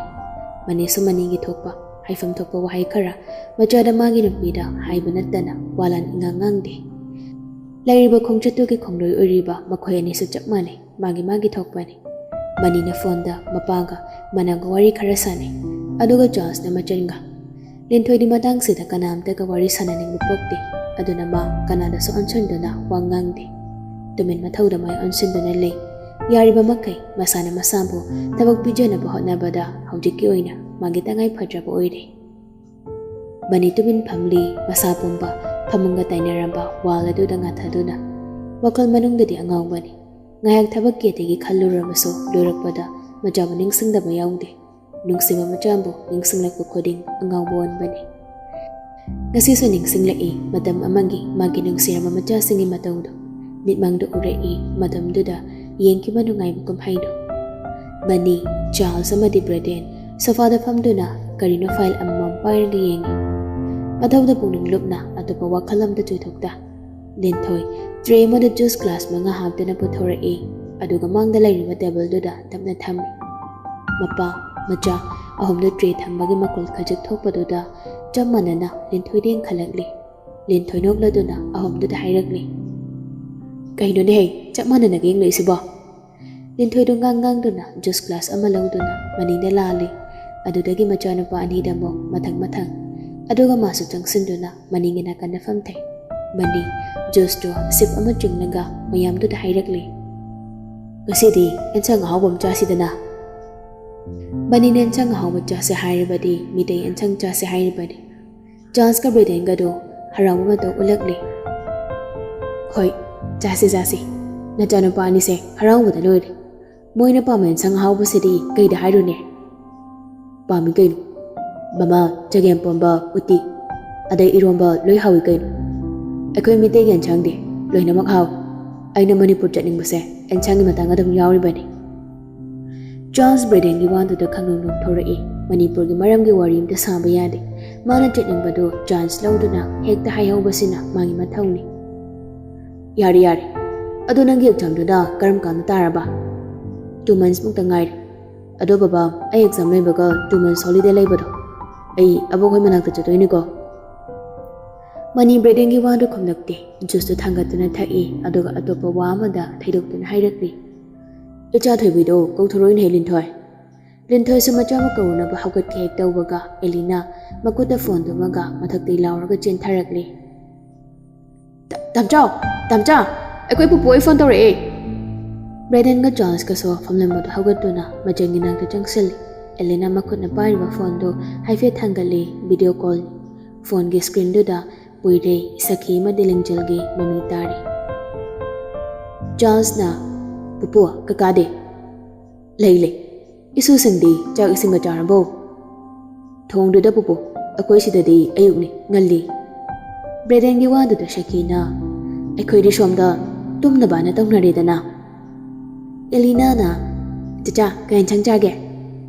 ꯃꯅꯤꯁꯨ ꯃꯅꯤꯒꯤ ꯊꯣꯛꯄ, ꯍꯥꯏꯐꯝ ꯊꯣꯛꯄ ꯋꯥꯍꯩ ꯈꯔ ꯃꯆꯥꯗ ꯃꯥꯒꯤ ꯅꯨꯄꯤꯗ ꯍꯥꯏꯕ ꯅꯠꯇꯅ ꯋꯥꯂꯥꯟ ꯏꯉꯥꯡ ꯉꯥꯡꯗꯦ꯫ ꯂꯩꯔꯤꯕ ꯈꯣꯡꯆꯠꯇꯨꯒꯤ ꯈꯣꯡꯂꯣꯏ ꯑꯣꯏꯔꯤꯕ ꯃꯈꯣꯏ ꯑꯅꯤꯁꯨ ꯆꯞ ꯃꯥꯟꯅꯩ, ꯃꯥꯒꯤ ꯃꯥꯒꯤ ꯊꯣꯛꯄꯅꯤ꯫ ꯃꯅꯤꯅ ꯐꯣꯟꯗ ꯃꯄꯥꯒ ꯃꯅꯥꯒ ꯋꯥꯔꯤ ꯈꯔ ꯁꯥꯟꯅꯩ, ꯑꯗꯨꯒ ꯆꯥꯔꯜꯁꯅ ꯃꯆꯟꯒ꯫ ꯂꯤꯟꯊꯣꯏꯗꯤ ꯃꯇꯥꯡꯁꯤꯗ ꯀꯅꯥꯝꯇꯒ ꯋꯥꯔꯤ ꯁꯥꯟꯅꯅꯤꯡꯕ ꯄꯣꯛꯇꯦ꯫ ꯑꯗꯨꯅ ꯃꯥ ꯀꯅꯥꯗꯁꯨ ꯑꯣꯟꯁꯤꯟꯗꯨꯅ ꯋꯥ ꯉꯥꯡꯗꯦ꯫ ꯇꯨꯃꯤꯟ ꯃꯊꯧꯗ ꯃꯥꯏ ꯑꯣꯟꯁꯤꯟꯗꯨꯅ ꯂꯩ꯫ ꯌꯥꯔꯤꯕ ꯃꯈꯩ ꯃꯁꯥꯅ ꯃꯁꯥꯕꯨ ꯊꯕꯛ ꯄꯤꯖꯅꯕ ꯍꯣꯠꯅꯕꯗ ꯍꯧꯖꯤꯛꯀꯤ ꯑꯣꯏꯅ ꯃꯥꯒꯤ ꯇꯉꯥꯏ ꯐꯗ꯭ꯔꯕ ꯑꯣꯏꯔꯦ꯫ ꯃꯅꯤ ꯇꯨꯃꯤꯟ ꯐꯝꯂꯤ, ꯃꯁꯥ ꯄꯨꯝꯕ ꯐꯃꯨꯡꯒ ꯇꯥꯏꯅꯔꯝꯕ ꯋꯥꯜ ꯑꯗꯨꯗ ꯉꯥꯊꯗꯨꯅ꯫ ꯋꯥꯈꯜ ꯃꯅꯨꯡꯗꯗꯤ ꯑꯉꯥꯎꯕꯅꯤ꯫ ꯉꯥꯏꯍꯥꯛ ꯊꯕꯛꯀꯤ ꯑꯇꯩꯒꯤ ꯈꯜꯂꯨꯔꯕꯁꯨ ꯂꯣꯏꯔꯛꯄꯗ ꯃꯆꯥꯕꯨ ꯅꯤꯡꯁꯤꯡꯗꯕ ꯌꯥꯎꯗꯦ꯫ ꯅꯨꯡꯁꯤꯕ ꯃꯆꯥꯕꯨ ꯅꯤꯡꯁꯤꯡꯂꯛꯄ ꯈꯨꯗꯤꯡ ꯑꯉꯥꯎꯕ ꯑꯣꯟꯕꯅꯤ꯫ ꯉꯁꯤꯁꯨ ꯅꯤꯡꯁꯤꯡꯂꯛꯏ ꯃꯇꯝ ꯑꯃꯒꯤ ꯃꯥꯒꯤ ꯅꯨꯡꯁꯤꯔꯕ ꯃꯆꯥꯁꯤꯡꯒꯤ ꯃꯇꯧꯗꯨ꯫ ꯃꯤꯠꯃꯥꯡꯗ ꯎꯔꯛꯏ ꯃꯇꯝꯗꯨꯗ ꯌꯦꯡꯈꯤꯕ ꯅꯨꯡꯉꯥꯏꯕ ꯀꯨꯝꯍꯩꯗꯨ꯫ ꯃꯅꯤ, ꯆꯥꯔꯜꯁ ꯑꯃꯗꯤ ꯕ꯭ꯔꯦꯗꯦꯟ ꯁꯣꯐꯥꯗ ꯐꯝꯗꯨꯅ ꯀꯔꯤꯅꯣ ꯐꯥꯏꯜ ꯑꯃꯃꯝ ꯄꯥꯏꯔꯒ ꯌꯦꯡꯉꯤ꯫ ꯃꯊꯧꯗ ꯄꯨꯛꯅꯤꯡ ꯂꯨꯞꯅ ꯑꯇꯣꯞꯄ ꯋꯥꯈꯜ ꯑꯃꯗ ꯆꯣꯏꯊꯣꯛꯇ꯫ ꯂꯤꯟꯊꯣꯏ ꯇ꯭ꯔꯦ ꯑꯃꯗ ꯖꯨꯁ ꯒ꯭ꯂꯥꯁ ꯃꯉꯥ ꯍꯥꯞꯇꯨꯅ ꯄꯨꯊꯣꯔꯛꯏ, ꯑꯗꯨꯒ ꯃꯥꯡꯗ ꯂꯩꯔꯤꯕ ꯇꯦꯕꯜꯗꯨꯗ ꯇꯞꯅ ꯊꯝꯃꯤ꯫ ꯃꯄꯥ, ꯃꯆꯥ ꯑꯍꯨꯝꯗꯨ ꯇ꯭ꯔꯦ ꯊꯝꯕꯒꯤ ꯃꯈꯣꯜ ꯈꯖꯤꯛ ꯊꯣꯛꯄꯗꯨꯗ ꯆꯞ ꯃꯥꯟꯅꯅ ꯂꯤꯟꯊꯣꯏꯗ ꯌꯦꯡꯈꯠꯂꯛꯂꯤ꯫ ꯂꯤꯟꯊꯣꯏ ꯅꯣꯛꯂꯗꯨꯅ ꯑꯍꯨꯝꯗꯨꯗ ꯍꯥꯏꯔꯛꯂꯤ, "ꯀꯩꯅꯣꯅꯦꯍꯦ, ꯆꯞ ꯃꯥꯟꯅꯅꯒ ꯌꯦꯡꯂꯛꯏꯁꯤꯕꯣ?" ꯂꯤꯟꯊꯣꯏꯗꯨ ꯉꯥꯡ ꯉꯥꯡꯗꯨꯅ ꯖꯨꯁ ꯒ꯭ꯂꯥꯁ ꯑꯃ ꯂꯧꯗꯨꯅ ꯃꯅꯤꯡꯗ ꯂꯥꯜꯂꯤ꯫ ꯑꯗꯨꯗꯒꯤ ꯃꯆꯥꯅꯨꯄꯥ ꯑꯅꯤꯗ ꯑꯃꯨꯛ ꯃꯊꯪ ꯃꯊꯪ꯫ ꯑꯗꯨꯒ ꯃꯥꯁꯨ ꯆꯪꯁꯤꯟꯗꯨꯅ ꯃꯅꯤꯡꯒꯤ ꯅꯥꯀꯟꯗ ꯐꯝꯊꯩ꯫ ꯃꯅꯤ ꯖꯨꯁꯇꯣ ꯁꯤꯞ ꯑꯃ ꯆꯤꯡꯂꯒ ꯃꯌꯥꯝꯗꯨꯗ ꯍꯥꯏꯔꯛꯂꯤ, "ꯉꯁꯤꯗꯤ ꯑꯦꯟꯁꯥꯡ ꯑꯍꯥꯎꯕ ꯑꯃ ꯆꯥꯁꯤꯗꯅ?" ꯃꯅꯤꯅ ꯑꯦꯟꯁꯥꯡ ꯑꯍꯥꯎꯕ ꯆꯥꯁꯦ ꯍꯥꯏꯔꯕꯗꯤ ꯃꯤꯇꯩ ꯑꯦꯟꯁꯥꯡ ꯆꯥꯁꯦ ꯍꯥꯏꯔꯤꯕꯅꯤ꯫ ꯆꯥꯔꯜꯁꯀ ꯕ꯭ꯔꯦꯗꯦꯟꯒꯗꯣ ꯍꯔꯥꯎꯕ ꯃꯇꯧ ꯎꯠꯂꯛꯂꯤ꯫ "ꯍꯣꯏ, ꯆꯥꯁꯤ ꯆꯥꯁꯤ꯫ ꯅꯆꯥꯅꯨꯄꯥ ꯑꯅꯤꯁꯦ ꯍꯔꯥꯎꯕꯗ ꯂꯣꯏꯔꯦ꯫ ꯃꯣꯏꯅ ꯄꯥꯝꯕ ꯌꯦꯟꯁꯥꯡ ꯑꯍꯥꯎꯕꯁꯤꯗꯤ ꯀꯩꯗ ꯍꯥꯏꯔꯨꯅꯦ? ꯄꯥꯝꯃꯤ ꯀꯩꯅꯣ꯫ ꯃꯃꯥ, ꯆꯒꯦꯝ ꯄꯣꯝꯕ, ꯎꯇꯤ, ꯑꯗꯩ ꯏꯔꯣꯝꯕ ꯂꯣꯏ ꯍꯥꯎꯏ ꯀꯩꯅꯣ꯫ ꯑꯩꯈꯣꯏ ꯃꯤꯇꯩꯒꯤ ꯌꯦꯟꯁꯥꯡꯗꯤ ꯂꯣꯏꯅꯃꯛ ꯍꯥꯎꯏ꯫ ꯑꯩꯅ ꯃꯅꯤꯄꯨꯔ ꯆꯠꯅꯤꯡꯕꯁꯦ ꯌꯦꯟꯁꯥꯡꯒꯤ ꯃꯇꯥꯡ ꯑꯗꯨꯝ ꯌꯥꯎꯔꯤꯕꯅꯤ꯫ ꯆꯥꯔꯜꯁ ꯕ꯭ꯔꯦꯗꯦꯟꯒꯤ ꯋꯥꯗꯨꯗ ꯈꯪꯅꯣꯡ ꯅꯣꯡꯊꯣꯔꯛꯏ꯫ ꯃꯅꯤꯄꯨꯔꯒꯤ ꯃꯔꯝꯒꯤ ꯋꯥꯔꯤ ꯑꯝꯇ ꯁꯥꯕ ꯌꯥꯗꯦ꯫ ꯃꯥꯅ ꯆꯠꯅꯤꯡꯕꯗꯨ ꯆꯥꯟꯁ ꯂꯧꯗꯨꯅ ꯍꯦꯛꯇ ꯍꯥꯏꯍꯧꯕꯁꯤꯅ ꯃꯥꯒꯤ ꯃꯊꯧꯅꯤ꯫ ꯌꯥꯔꯦ, ꯌꯥꯔꯦ꯫ ꯑꯗꯣ ꯅꯪꯒꯤ ꯑꯦꯛꯖꯥꯝꯗꯨꯅ ꯀꯔꯝ ꯀꯥꯟꯗ ꯇꯥꯔꯕ? Two months ꯃꯨꯛꯇ ꯉꯥꯏꯔꯦ꯫ ꯑꯗꯣ ꯕꯕꯥ, ꯑꯩ ꯑꯦꯛꯖꯥꯝ ꯂꯩꯕꯒ two months holiday ꯂꯩꯕꯗꯣ, ꯑꯩ ꯑꯕꯣꯛ ꯍꯣꯏ ꯃꯅꯥꯛꯇ ꯆꯠꯇꯣꯏꯅꯤꯀꯣ꯫ ꯃꯅꯤ ꯕ꯭ꯔꯦꯗꯦꯟꯒꯤ ꯋꯥꯗꯨ ꯈꯨꯝꯂꯛꯇꯦ꯫ ꯖꯨꯁꯇꯨ ꯊꯥꯡꯒꯠꯇꯨꯅ ꯊꯛꯏ, ꯑꯗꯨꯒ ꯑꯇꯣꯞꯄ ꯋꯥ ꯑꯃꯗ ꯊꯩꯗꯣꯛꯇꯨꯅ ꯍꯥꯏꯔꯛꯂꯤ꯫ ꯏꯆꯥ ꯊꯣꯏꯕꯤꯗꯣ ꯀꯧꯊꯣꯔꯛꯎꯅꯦ, ꯂꯤꯟꯊꯣꯏ꯫ ꯂꯤꯟꯊꯣꯏꯁꯨ ꯃꯆꯥ ꯑꯃ ꯀꯧꯅꯕ ꯍꯧꯒꯠꯀꯦ ꯍꯦꯛ ꯇꯧꯕꯒ ꯑꯦꯂꯤꯅꯥ ꯃꯈꯨꯠꯇ ꯐꯣꯟ ꯇꯨꯝꯃꯒ ꯃꯊꯛꯇꯒꯤ ꯂꯥꯎꯔꯒ ꯆꯦꯟꯊꯔꯛꯂꯤ꯫ "ꯇ-, ꯇꯥꯝꯆꯥꯎ! ꯇꯥꯝꯆꯥ! ꯑꯩꯈꯣꯏ ꯄꯨꯄꯨ ꯍꯣꯏ ꯐꯣꯟ ꯇꯧꯔꯛꯑꯦ!" ꯕ꯭ꯔꯦꯗꯟꯒ ꯆꯥꯔꯜꯁꯀꯁꯨ ꯐꯝꯂꯝꯕꯗꯨ ꯍꯧꯒꯠꯇꯨꯅ ꯃꯆꯟꯒꯤ ꯅꯥꯛꯇ ꯆꯪꯁꯤꯜꯂꯤ꯫ ꯑꯦꯂꯤꯅꯥ ꯃꯈꯨꯠꯅ ꯄꯥꯏꯔꯤꯕ ꯐꯣꯟꯗꯨ ꯍꯥꯏꯐꯦꯠ ꯊꯥꯡꯒꯠꯂꯤ꯫ Video call. ꯐꯣꯟꯒꯤ ꯁ꯭ꯀ꯭ꯔꯤꯟꯗꯨꯗ ꯄꯨꯏꯔꯩ, ꯁꯈꯤ ꯑꯃꯗꯤ ꯂꯤꯡꯖꯦꯜꯒꯤ ꯃꯃꯤ ꯇꯥꯔꯤ꯫ ꯆꯥꯔꯜꯁꯅ, "ꯄꯨꯄꯨ, ꯀꯀꯥꯗꯤ?" "ꯂꯩ, ꯂꯩ꯫ ꯏꯁꯨꯁꯤꯡꯗꯤ ꯆꯥꯛ ꯏꯁꯤꯡꯒ ꯆꯥꯔꯕꯣ?" "ꯊꯣꯡꯗ꯭ꯔꯤꯗ ꯄꯨꯄꯨ, ꯑꯩꯈꯣꯏ ꯁꯤꯗꯗꯤ ꯑꯌꯨꯛꯅꯤ, ꯉꯜꯂꯤ꯫" ꯕ꯭ꯔꯦꯗꯦꯟꯒꯤ ꯋꯥꯗꯨꯗ ꯁꯈꯤꯅ, "ꯑꯩꯈꯣꯏꯗꯤ ꯁꯣꯝꯗ ꯇꯨꯝꯅꯕꯅ ꯇꯧꯅꯔꯦꯗꯅ꯫" ꯑꯦꯂꯤꯅꯥꯅ, "ꯆꯆꯥ, ꯀꯩ ꯏꯟꯁꯥꯡ ꯆꯥꯒꯦ?"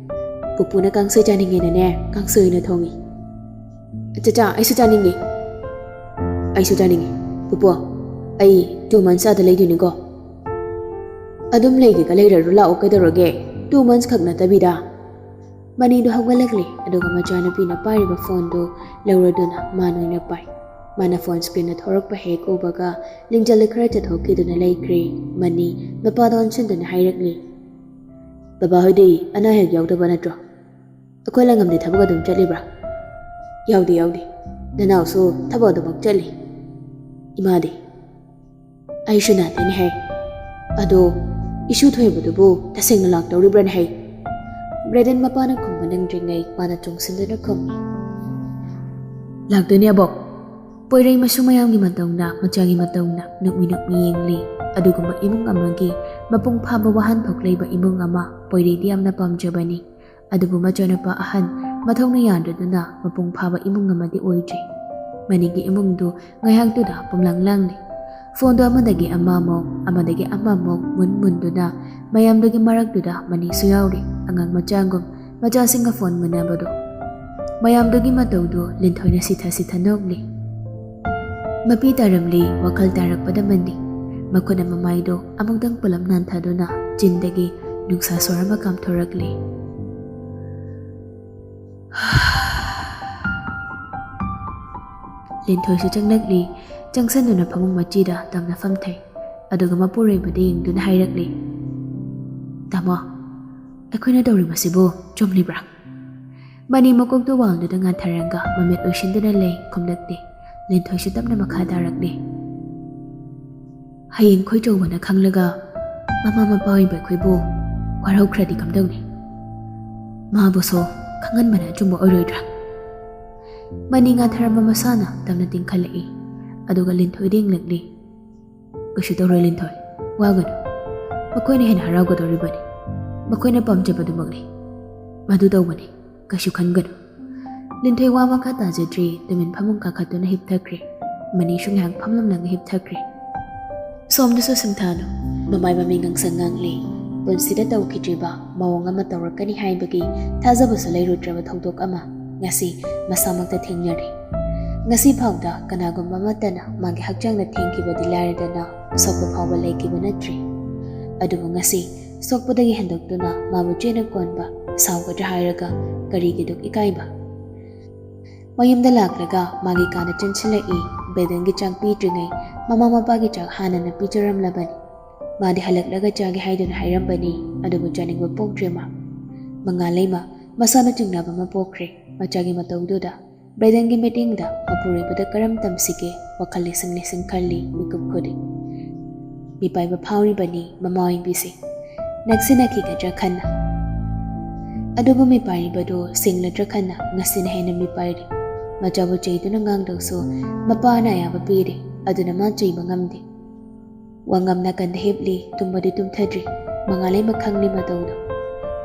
"ꯄꯨꯄꯨꯅ ꯀꯥꯡꯁꯣꯏ ꯆꯥꯅꯤꯡꯉꯦꯅꯅꯦ, ꯀꯥꯡꯁꯣꯏ ꯑꯣꯏꯅ ꯊꯣꯡꯉꯤ꯫" "ꯆꯆꯥ, ꯑꯩꯁꯨ ꯆꯥꯅꯤꯡꯉꯤ꯫" "ꯑꯩꯁꯨ ꯆꯥꯅꯤꯡꯉꯤ꯫ ꯄꯨꯄꯨ, ꯑꯩ two months ꯑꯥꯗ ꯂꯩꯗꯣꯏꯅꯤꯀꯣ꯫" "ꯑꯗꯨꯝ ꯂꯩꯒꯦꯒ ꯂꯩꯔꯔꯣ ꯂꯥꯛꯑꯣ, ꯀꯩꯗꯧꯔꯒꯦ? Two months ꯈꯛ ꯅꯠꯇꯕꯤꯗ꯫" ꯃꯅꯤꯗꯨ ꯍꯧꯒꯠꯂꯛꯂꯦ, ꯑꯗꯨꯒ ꯃꯆꯥꯅꯨꯄꯤꯅ ꯄꯥꯏꯔꯤꯕ ꯐꯣꯟꯗꯨ ꯂꯧꯔꯗꯨꯅ ꯃꯥꯅ ꯑꯣꯏꯅ ꯄꯥꯏ꯫ ꯃꯥꯅ ꯐꯣꯟ ꯁ꯭ꯀ꯭ꯔꯤꯟꯗ ꯊꯣꯔꯛꯄ ꯍꯦꯛ ꯎꯕꯒ ꯂꯤꯡꯖꯦꯜꯗ ꯈꯔ ꯆꯠꯊꯣꯛꯈꯤꯗꯨꯅ ꯂꯩꯈ꯭ꯔꯦ꯫ ꯃꯅꯤ ꯃꯄꯥꯗ ꯑꯣꯟꯁꯤꯟꯗꯨꯅ ꯍꯥꯏꯔꯛꯂꯤ, "ꯕꯕꯥ ꯍꯣꯏꯗꯤ ꯑꯅꯥ ꯑꯌꯦꯛ ꯌꯥꯎꯗꯕ ꯅꯠꯇ꯭ꯔꯣ? ꯑꯩꯈꯣꯏ ꯂꯪꯉꯝꯗꯤ ꯊꯕꯛ ꯑꯗꯨꯝ ꯆꯠꯂꯤꯕ꯭ꯔꯥ?" "ꯌꯥꯎꯗꯦ, ꯌꯥꯎꯗꯦ꯫ ꯅꯅꯥꯎꯁꯨ ꯊꯕꯛ ꯑꯗꯨꯃꯛ ꯆꯠꯂꯤ꯫" "ꯏꯃꯥꯗꯤ?" "ꯑꯩꯁꯨ ꯅꯥꯗꯦꯅꯦ ꯍꯩ꯫ ꯑꯗꯣ ꯏꯁꯨ ꯊꯣꯏꯕꯗꯨꯕꯨ ꯇꯁꯦꯡꯅ ꯂꯥꯛꯇꯧꯔꯤꯕ꯭ꯔꯥꯅꯦ ꯍꯩ?" ꯕ꯭ꯔꯦꯗꯟ ꯃꯄꯥꯅ ꯈꯨꯝꯕ ꯅꯪꯗ꯭ꯔꯤꯉꯩ ꯃꯥꯅ ꯆꯣꯡꯁꯤꯟꯗꯨꯅ ꯈꯨꯝꯃꯤ, "ꯂꯥꯛꯇꯣꯏꯅꯦ ꯑꯕꯣꯛ꯫ ꯄꯣꯏꯔꯩ ꯃꯁꯨ ꯃꯌꯥꯝꯒꯤ ꯃꯇꯧꯅ, ꯃꯆꯥꯒꯤ ꯃꯇꯧꯅ ꯅꯣꯛꯃꯤ ꯅꯣꯛꯃꯤ ꯌꯦꯡꯂꯤ꯫ ꯑꯗꯨꯒꯨꯝꯕ ꯏꯃꯨꯡ ꯑꯃꯒꯤ ꯃꯄꯨꯡ ꯐꯥꯕ ꯋꯥꯍꯟꯊꯣꯛ ꯂꯩꯕ ꯏꯃꯨꯡ ꯑꯃ ꯄꯣꯏꯔꯩꯗꯤ ꯌꯥꯝꯅ ꯄꯥꯝꯖꯕꯅꯤ꯫ ꯑꯗꯨꯕꯨ ꯃꯆꯥꯅꯨꯄꯥ ꯑꯍꯟ ꯃꯊꯧꯅ ꯌꯥꯗꯗꯨꯅ ꯃꯄꯨꯡ ꯐꯥꯕ ꯏꯃꯨꯡ ꯑꯃꯗꯤ ꯑꯣꯏꯗ꯭ꯔꯤ꯫ ꯃꯅꯤꯒꯤ ꯏꯃꯨꯡꯗꯨ ꯉꯥꯏꯍꯥꯛꯇꯨꯗ ꯄꯨꯝꯂꯥꯡ ꯂꯥꯡꯂꯤ꯫ ꯐꯣꯟꯗꯨ ꯑꯃꯗꯒꯤ ꯑꯃꯃꯨꯛ, ꯑꯃꯗꯒꯤ ꯑꯃꯃꯨꯛ ꯃꯨꯟ ꯃꯨꯟꯗꯨꯅ ꯃꯌꯥꯝꯗꯨꯒꯤ ꯃꯔꯛꯇꯨꯗ ꯃꯅꯤꯁꯨ ꯌꯥꯎꯔꯤ꯫ ꯑꯉꯥꯡ ꯃꯆꯥꯒꯨꯝ ꯃꯆꯥꯁꯤꯡꯒ ꯐꯣꯟ ꯃꯨꯟꯅꯕꯗꯨ꯫ ꯃꯌꯥꯝꯗꯨꯒꯤ ꯃꯇꯧꯗꯨ ꯂꯤꯟꯊꯣꯏꯅ ꯁꯤꯊ ꯁꯤꯊ ꯅꯣꯛꯂꯤ꯫ ꯃꯄꯤ ꯇꯥꯔꯝꯂꯤ꯫ ꯋꯥꯈꯜ ꯇꯥꯔꯛꯄꯗ ꯃꯅꯤ ꯃꯈꯨꯠꯅ ꯃꯃꯥꯏꯗꯨ ꯑꯃꯨꯛꯇꯪ ꯄꯨꯂꯞ ꯅꯥꯟꯊꯗꯨꯅ ꯆꯤꯟꯗꯒꯤ ꯅꯨꯡꯁꯥ ꯁꯣꯔ ꯑꯃ ꯀꯥꯝꯊꯣꯔꯛꯂꯤ꯫ ꯂꯤꯟꯊꯣꯏꯁꯨ ꯆꯪꯂꯛꯂꯤ꯫ ꯆꯪꯁꯟꯗꯨꯅ ꯐꯃꯨꯡ ꯃꯆꯤꯗ ꯇꯝꯅ ꯐꯝꯊꯩ꯫ ꯑꯗꯨꯒ ꯃꯄꯨꯔꯣꯏꯕꯗ ꯌꯦꯡꯗꯨꯅ ꯍꯥꯏꯔꯛꯂꯤ, "ꯇꯥꯃꯣ, ꯑꯩꯈꯣꯏꯅ ꯇꯧꯔꯤꯕꯁꯤꯕꯨ ꯆꯨꯝꯂꯤꯕ꯭ꯔꯥ?" ꯃꯅꯤ ꯃꯀꯣꯛꯇꯨ ꯋꯥꯜꯗꯨꯗ ꯉꯥꯟꯊꯔꯒ ꯃꯃꯤꯠ ꯎꯏꯁꯤꯟꯗꯨꯅ ꯂꯩ꯫ ꯈꯨꯝꯂꯛꯇꯦ꯫ ꯂꯤꯟꯊꯣꯏꯁꯨ ꯇꯞꯅ ꯃꯈꯥ ꯇꯥꯔꯛꯂꯤ꯫ ꯍꯌꯦꯡ ꯈꯣꯏꯆꯧꯕꯅ ꯈꯪꯂꯒ ꯃꯃꯥ ꯃꯄꯥ ꯑꯣꯏꯕ ꯑꯩꯈꯣꯏꯕꯨ ꯋꯥꯔꯧꯈ꯭ꯔꯗꯤ ꯀꯝꯗꯧꯅꯤ? ꯃꯥꯕꯨꯁꯨ ꯈꯪꯍꯟꯕꯅ ꯑꯆꯨꯝꯕ ꯑꯣꯏꯔꯣꯏꯗ꯭ꯔꯥ? ꯃꯅꯤ ꯉꯥꯟꯊꯔꯝꯕ ꯃꯁꯥꯅ ꯇꯞꯅ ꯇꯤꯡꯈꯠꯂꯛꯏ꯫ ꯑꯗꯨꯒ ꯂꯤꯟꯊꯣꯏꯗ ꯌꯦꯡꯂꯛꯂꯤ꯫ "ꯀꯩꯁꯨ ꯇꯧꯔꯣꯏ ꯂꯤꯟꯊꯣꯏ, ꯋꯥꯒꯅꯨ꯫ ꯃꯈꯣꯏꯅ ꯍꯦꯟꯅ ꯍꯔꯥꯎꯒꯗꯧꯔꯤꯕꯅꯤ꯫ ꯃꯈꯣꯏꯅ ꯄꯥꯝꯖꯕꯗꯨꯃꯛꯅꯤ꯫ ꯃꯗꯨ ꯇꯧꯕꯅꯤ, ꯀꯩꯁꯨ ꯈꯟꯒꯅꯨ꯫" ꯂꯤꯟꯊꯣꯏ ꯋꯥ ꯃꯈꯥ ꯇꯥꯖꯗ꯭ꯔꯤ꯫ ꯇꯨꯃꯤꯟ ꯐꯃꯨꯡ ꯀꯥꯈꯠꯇꯨꯅ ꯍꯤꯞꯊꯈ꯭ꯔꯦ꯫ ꯃꯅꯤꯁꯨ ꯉꯥꯏꯍꯥꯛ ꯐꯝꯂꯝꯂꯒ ꯍꯤꯞꯊꯈ꯭ꯔꯦ꯫ ꯁꯣꯝꯗꯁꯨ ꯁꯤꯡꯊꯥꯅꯨ꯫ ꯃꯃꯥꯏ ꯃꯃꯤ ꯉꯥꯡꯁꯪ ꯉꯥꯡꯂꯤ꯫ ꯄꯨꯟꯁꯤꯗ ꯇꯧꯈꯤꯗ꯭ꯔꯤꯕ ꯃꯑꯣꯡ ꯑꯃ ꯇꯧꯔꯛꯀꯅꯤ ꯍꯥꯏꯕꯒꯤ ꯊꯥꯖꯕꯁꯨ ꯂꯩꯔꯨꯗ꯭ꯔꯕ ꯊꯧꯗꯣꯛ ꯑꯃ ꯉꯁꯤ ꯃꯁꯥꯃꯛꯇ ꯊꯦꯡꯅꯔꯦ꯫ ꯉꯁꯤ ꯐꯥꯎꯗ ꯀꯅꯥꯒꯨꯝꯕ ꯑꯃꯠꯇꯅ ꯃꯥꯒꯤ ꯍꯛꯆꯥꯡꯗ ꯊꯦꯡꯈꯤꯕꯗꯤ ꯂꯥꯏꯔꯗꯅ ꯁꯣꯛꯄ ꯐꯥꯎꯕ ꯂꯩꯈꯤꯕ ꯅꯠꯇ꯭ꯔꯤ꯫ ꯑꯗꯨꯕꯨ ꯉꯁꯤ ꯁꯣꯛꯄꯗꯒꯤ ꯍꯦꯟꯗꯣꯛꯇꯨꯅ ꯃꯥꯕꯨ ꯆꯦꯟꯅ ꯀꯣꯟꯕ, ꯁꯥꯎꯒꯗ꯭ꯔꯥ ꯍꯥꯏꯔꯒ ꯀꯔꯤꯒꯤꯗꯨ ꯏꯀꯥꯏꯕ? ꯃꯌꯨꯝꯗ ꯂꯥꯛꯂꯒ ꯃꯥꯒꯤ ꯀꯥꯗ ꯆꯦꯟꯁꯤꯜꯂꯛꯏ꯫ ꯕꯦꯗꯟꯒꯤ ꯆꯥꯛ ꯄꯤꯗ꯭ꯔꯤꯉꯩ ꯃꯃꯥ ꯃꯄꯥꯒꯤ ꯆꯥꯛ ꯍꯥꯟꯅꯅ ꯄꯤꯖꯔꯝꯂꯕꯅꯤ꯫ ꯃꯥꯗꯤ ꯍꯜꯂꯛꯂꯒ ꯆꯥꯒꯦ ꯍꯥꯏꯗꯨꯅ ꯍꯥꯏꯔꯝꯕꯅꯤ, ꯑꯗꯨꯕꯨ ꯆꯥꯅꯤꯡꯕ ꯄꯣꯛꯇ꯭ꯔꯦ ꯃꯥ꯫ ꯃꯉꯥꯜꯂꯩꯃ ꯃꯁꯥꯅ ꯆꯤꯡꯅꯕ ꯑꯃ ꯄꯣꯛꯈ꯭ꯔꯦ꯫ ꯃꯆꯥꯒꯤ ꯃꯇꯧꯗꯨꯗ ꯕꯦꯗꯟꯒꯤ ꯃꯤꯠꯌꯦꯡꯗ ꯃꯄꯨꯔꯣꯏꯕꯗ ꯀꯔꯝ ꯇꯝꯁꯤꯒꯦ ꯋꯥꯈꯜ ꯂꯤꯁꯤꯡ ꯂꯤꯁꯤꯡ ꯈꯜꯂꯤ ꯃꯤꯀꯨꯞ ꯈꯨꯗꯤꯡ꯫ ꯃꯤꯄꯥꯏꯕ ꯐꯥꯎꯔꯤꯕꯅꯤ ꯃꯃꯥ ꯑꯣꯏꯕꯤꯁꯦ꯫ ꯅꯛꯁꯤꯟꯅꯈꯤꯒꯗ꯭ꯔꯥ ꯈꯟꯅ꯫ ꯑꯗꯨꯕꯨ ꯃꯤꯄꯥꯏꯔꯤꯕꯗꯨ ꯁꯦꯡꯂꯗ꯭ꯔꯥ ꯈꯟꯅ ꯉꯁꯤꯅ ꯍꯦꯟꯅ ꯃꯤꯄꯥꯏꯔꯤ꯫ ꯃꯆꯥꯕꯨ ꯆꯩꯗꯨꯅ ꯉꯥꯡꯗꯧꯁꯨ ꯃꯄꯥꯅ ꯑꯌꯥꯕ ꯄꯤꯔꯦ, ꯑꯗꯨꯅ ꯃꯥ ꯆꯩꯕ ꯉꯝꯗꯦ꯫ ꯋꯥꯉꯝ ꯅꯥꯀꯟꯗ ꯍꯤꯞꯂꯤ, ꯇꯨꯝꯕꯗꯤ ꯇꯨꯝꯊꯗ꯭ꯔꯤ꯫ ꯃꯉꯥꯂꯩꯃ ꯈꯪꯂꯤ ꯃꯇꯧꯗꯣ꯫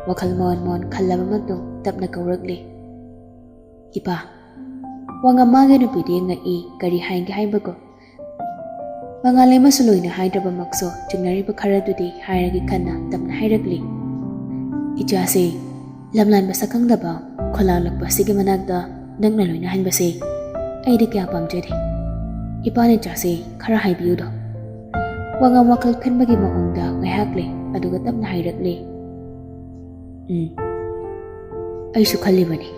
ꯋꯥꯈꯜ ꯃꯣꯟ ꯃꯣꯟ ꯈꯜꯂꯕ ꯃꯇꯨꯡ ꯇꯞꯅ ꯀꯧꯔꯛꯂꯤ, "ꯏꯄꯥ!" ꯋꯥꯉꯝ ꯃꯥꯒꯤ ꯅꯨꯄꯤꯗꯤ ꯉꯛꯏ, ꯀꯔꯤ ꯍꯥꯏꯒꯦ ꯍꯥꯏꯕꯒꯨꯝ꯫ ꯃꯉꯥꯂꯩꯃꯁꯨ ꯂꯣꯏꯅ ꯍꯥꯏꯗ꯭ꯔꯕꯃꯛꯁꯨ ꯆꯤꯡꯅꯔꯤꯕ ꯈꯔꯗꯨꯗꯤ ꯍꯥꯏꯔꯒꯦ ꯈꯟꯅ ꯇꯞꯅ ꯍꯥꯏꯔꯛꯂꯤ, "ꯏꯆꯥꯁꯦ ꯂꯝꯂꯥꯟ ꯃꯁꯛ ꯈꯪꯗꯕ ꯈꯣꯂꯥꯡꯂꯛꯄ ꯑꯁꯤꯒꯤ ꯃꯅꯥꯛꯇ ꯅꯛꯅ ꯂꯣꯏꯅꯍꯟꯕꯁꯦ ꯑꯩꯗꯤ ꯀꯌꯥ ꯄꯥꯝꯖꯗꯦ꯫ ꯏꯄꯥꯅ ꯏꯆꯥꯁꯦ ꯈꯔ ꯍꯥꯏꯕꯤꯌꯨꯗꯣ?" ꯋꯥꯉꯝ ꯋꯥꯈꯜ ꯈꯟꯕꯒꯤ ꯃꯑꯣꯡꯗ ꯉꯥꯏꯍꯥꯛ ꯂꯩ, ꯑꯗꯨꯒ ꯇꯞꯅ ꯍꯥꯏꯔꯛꯂꯤ, "ꯎꯝ, ꯑꯩꯁꯨ ꯈꯜꯂꯤꯕꯅꯤ,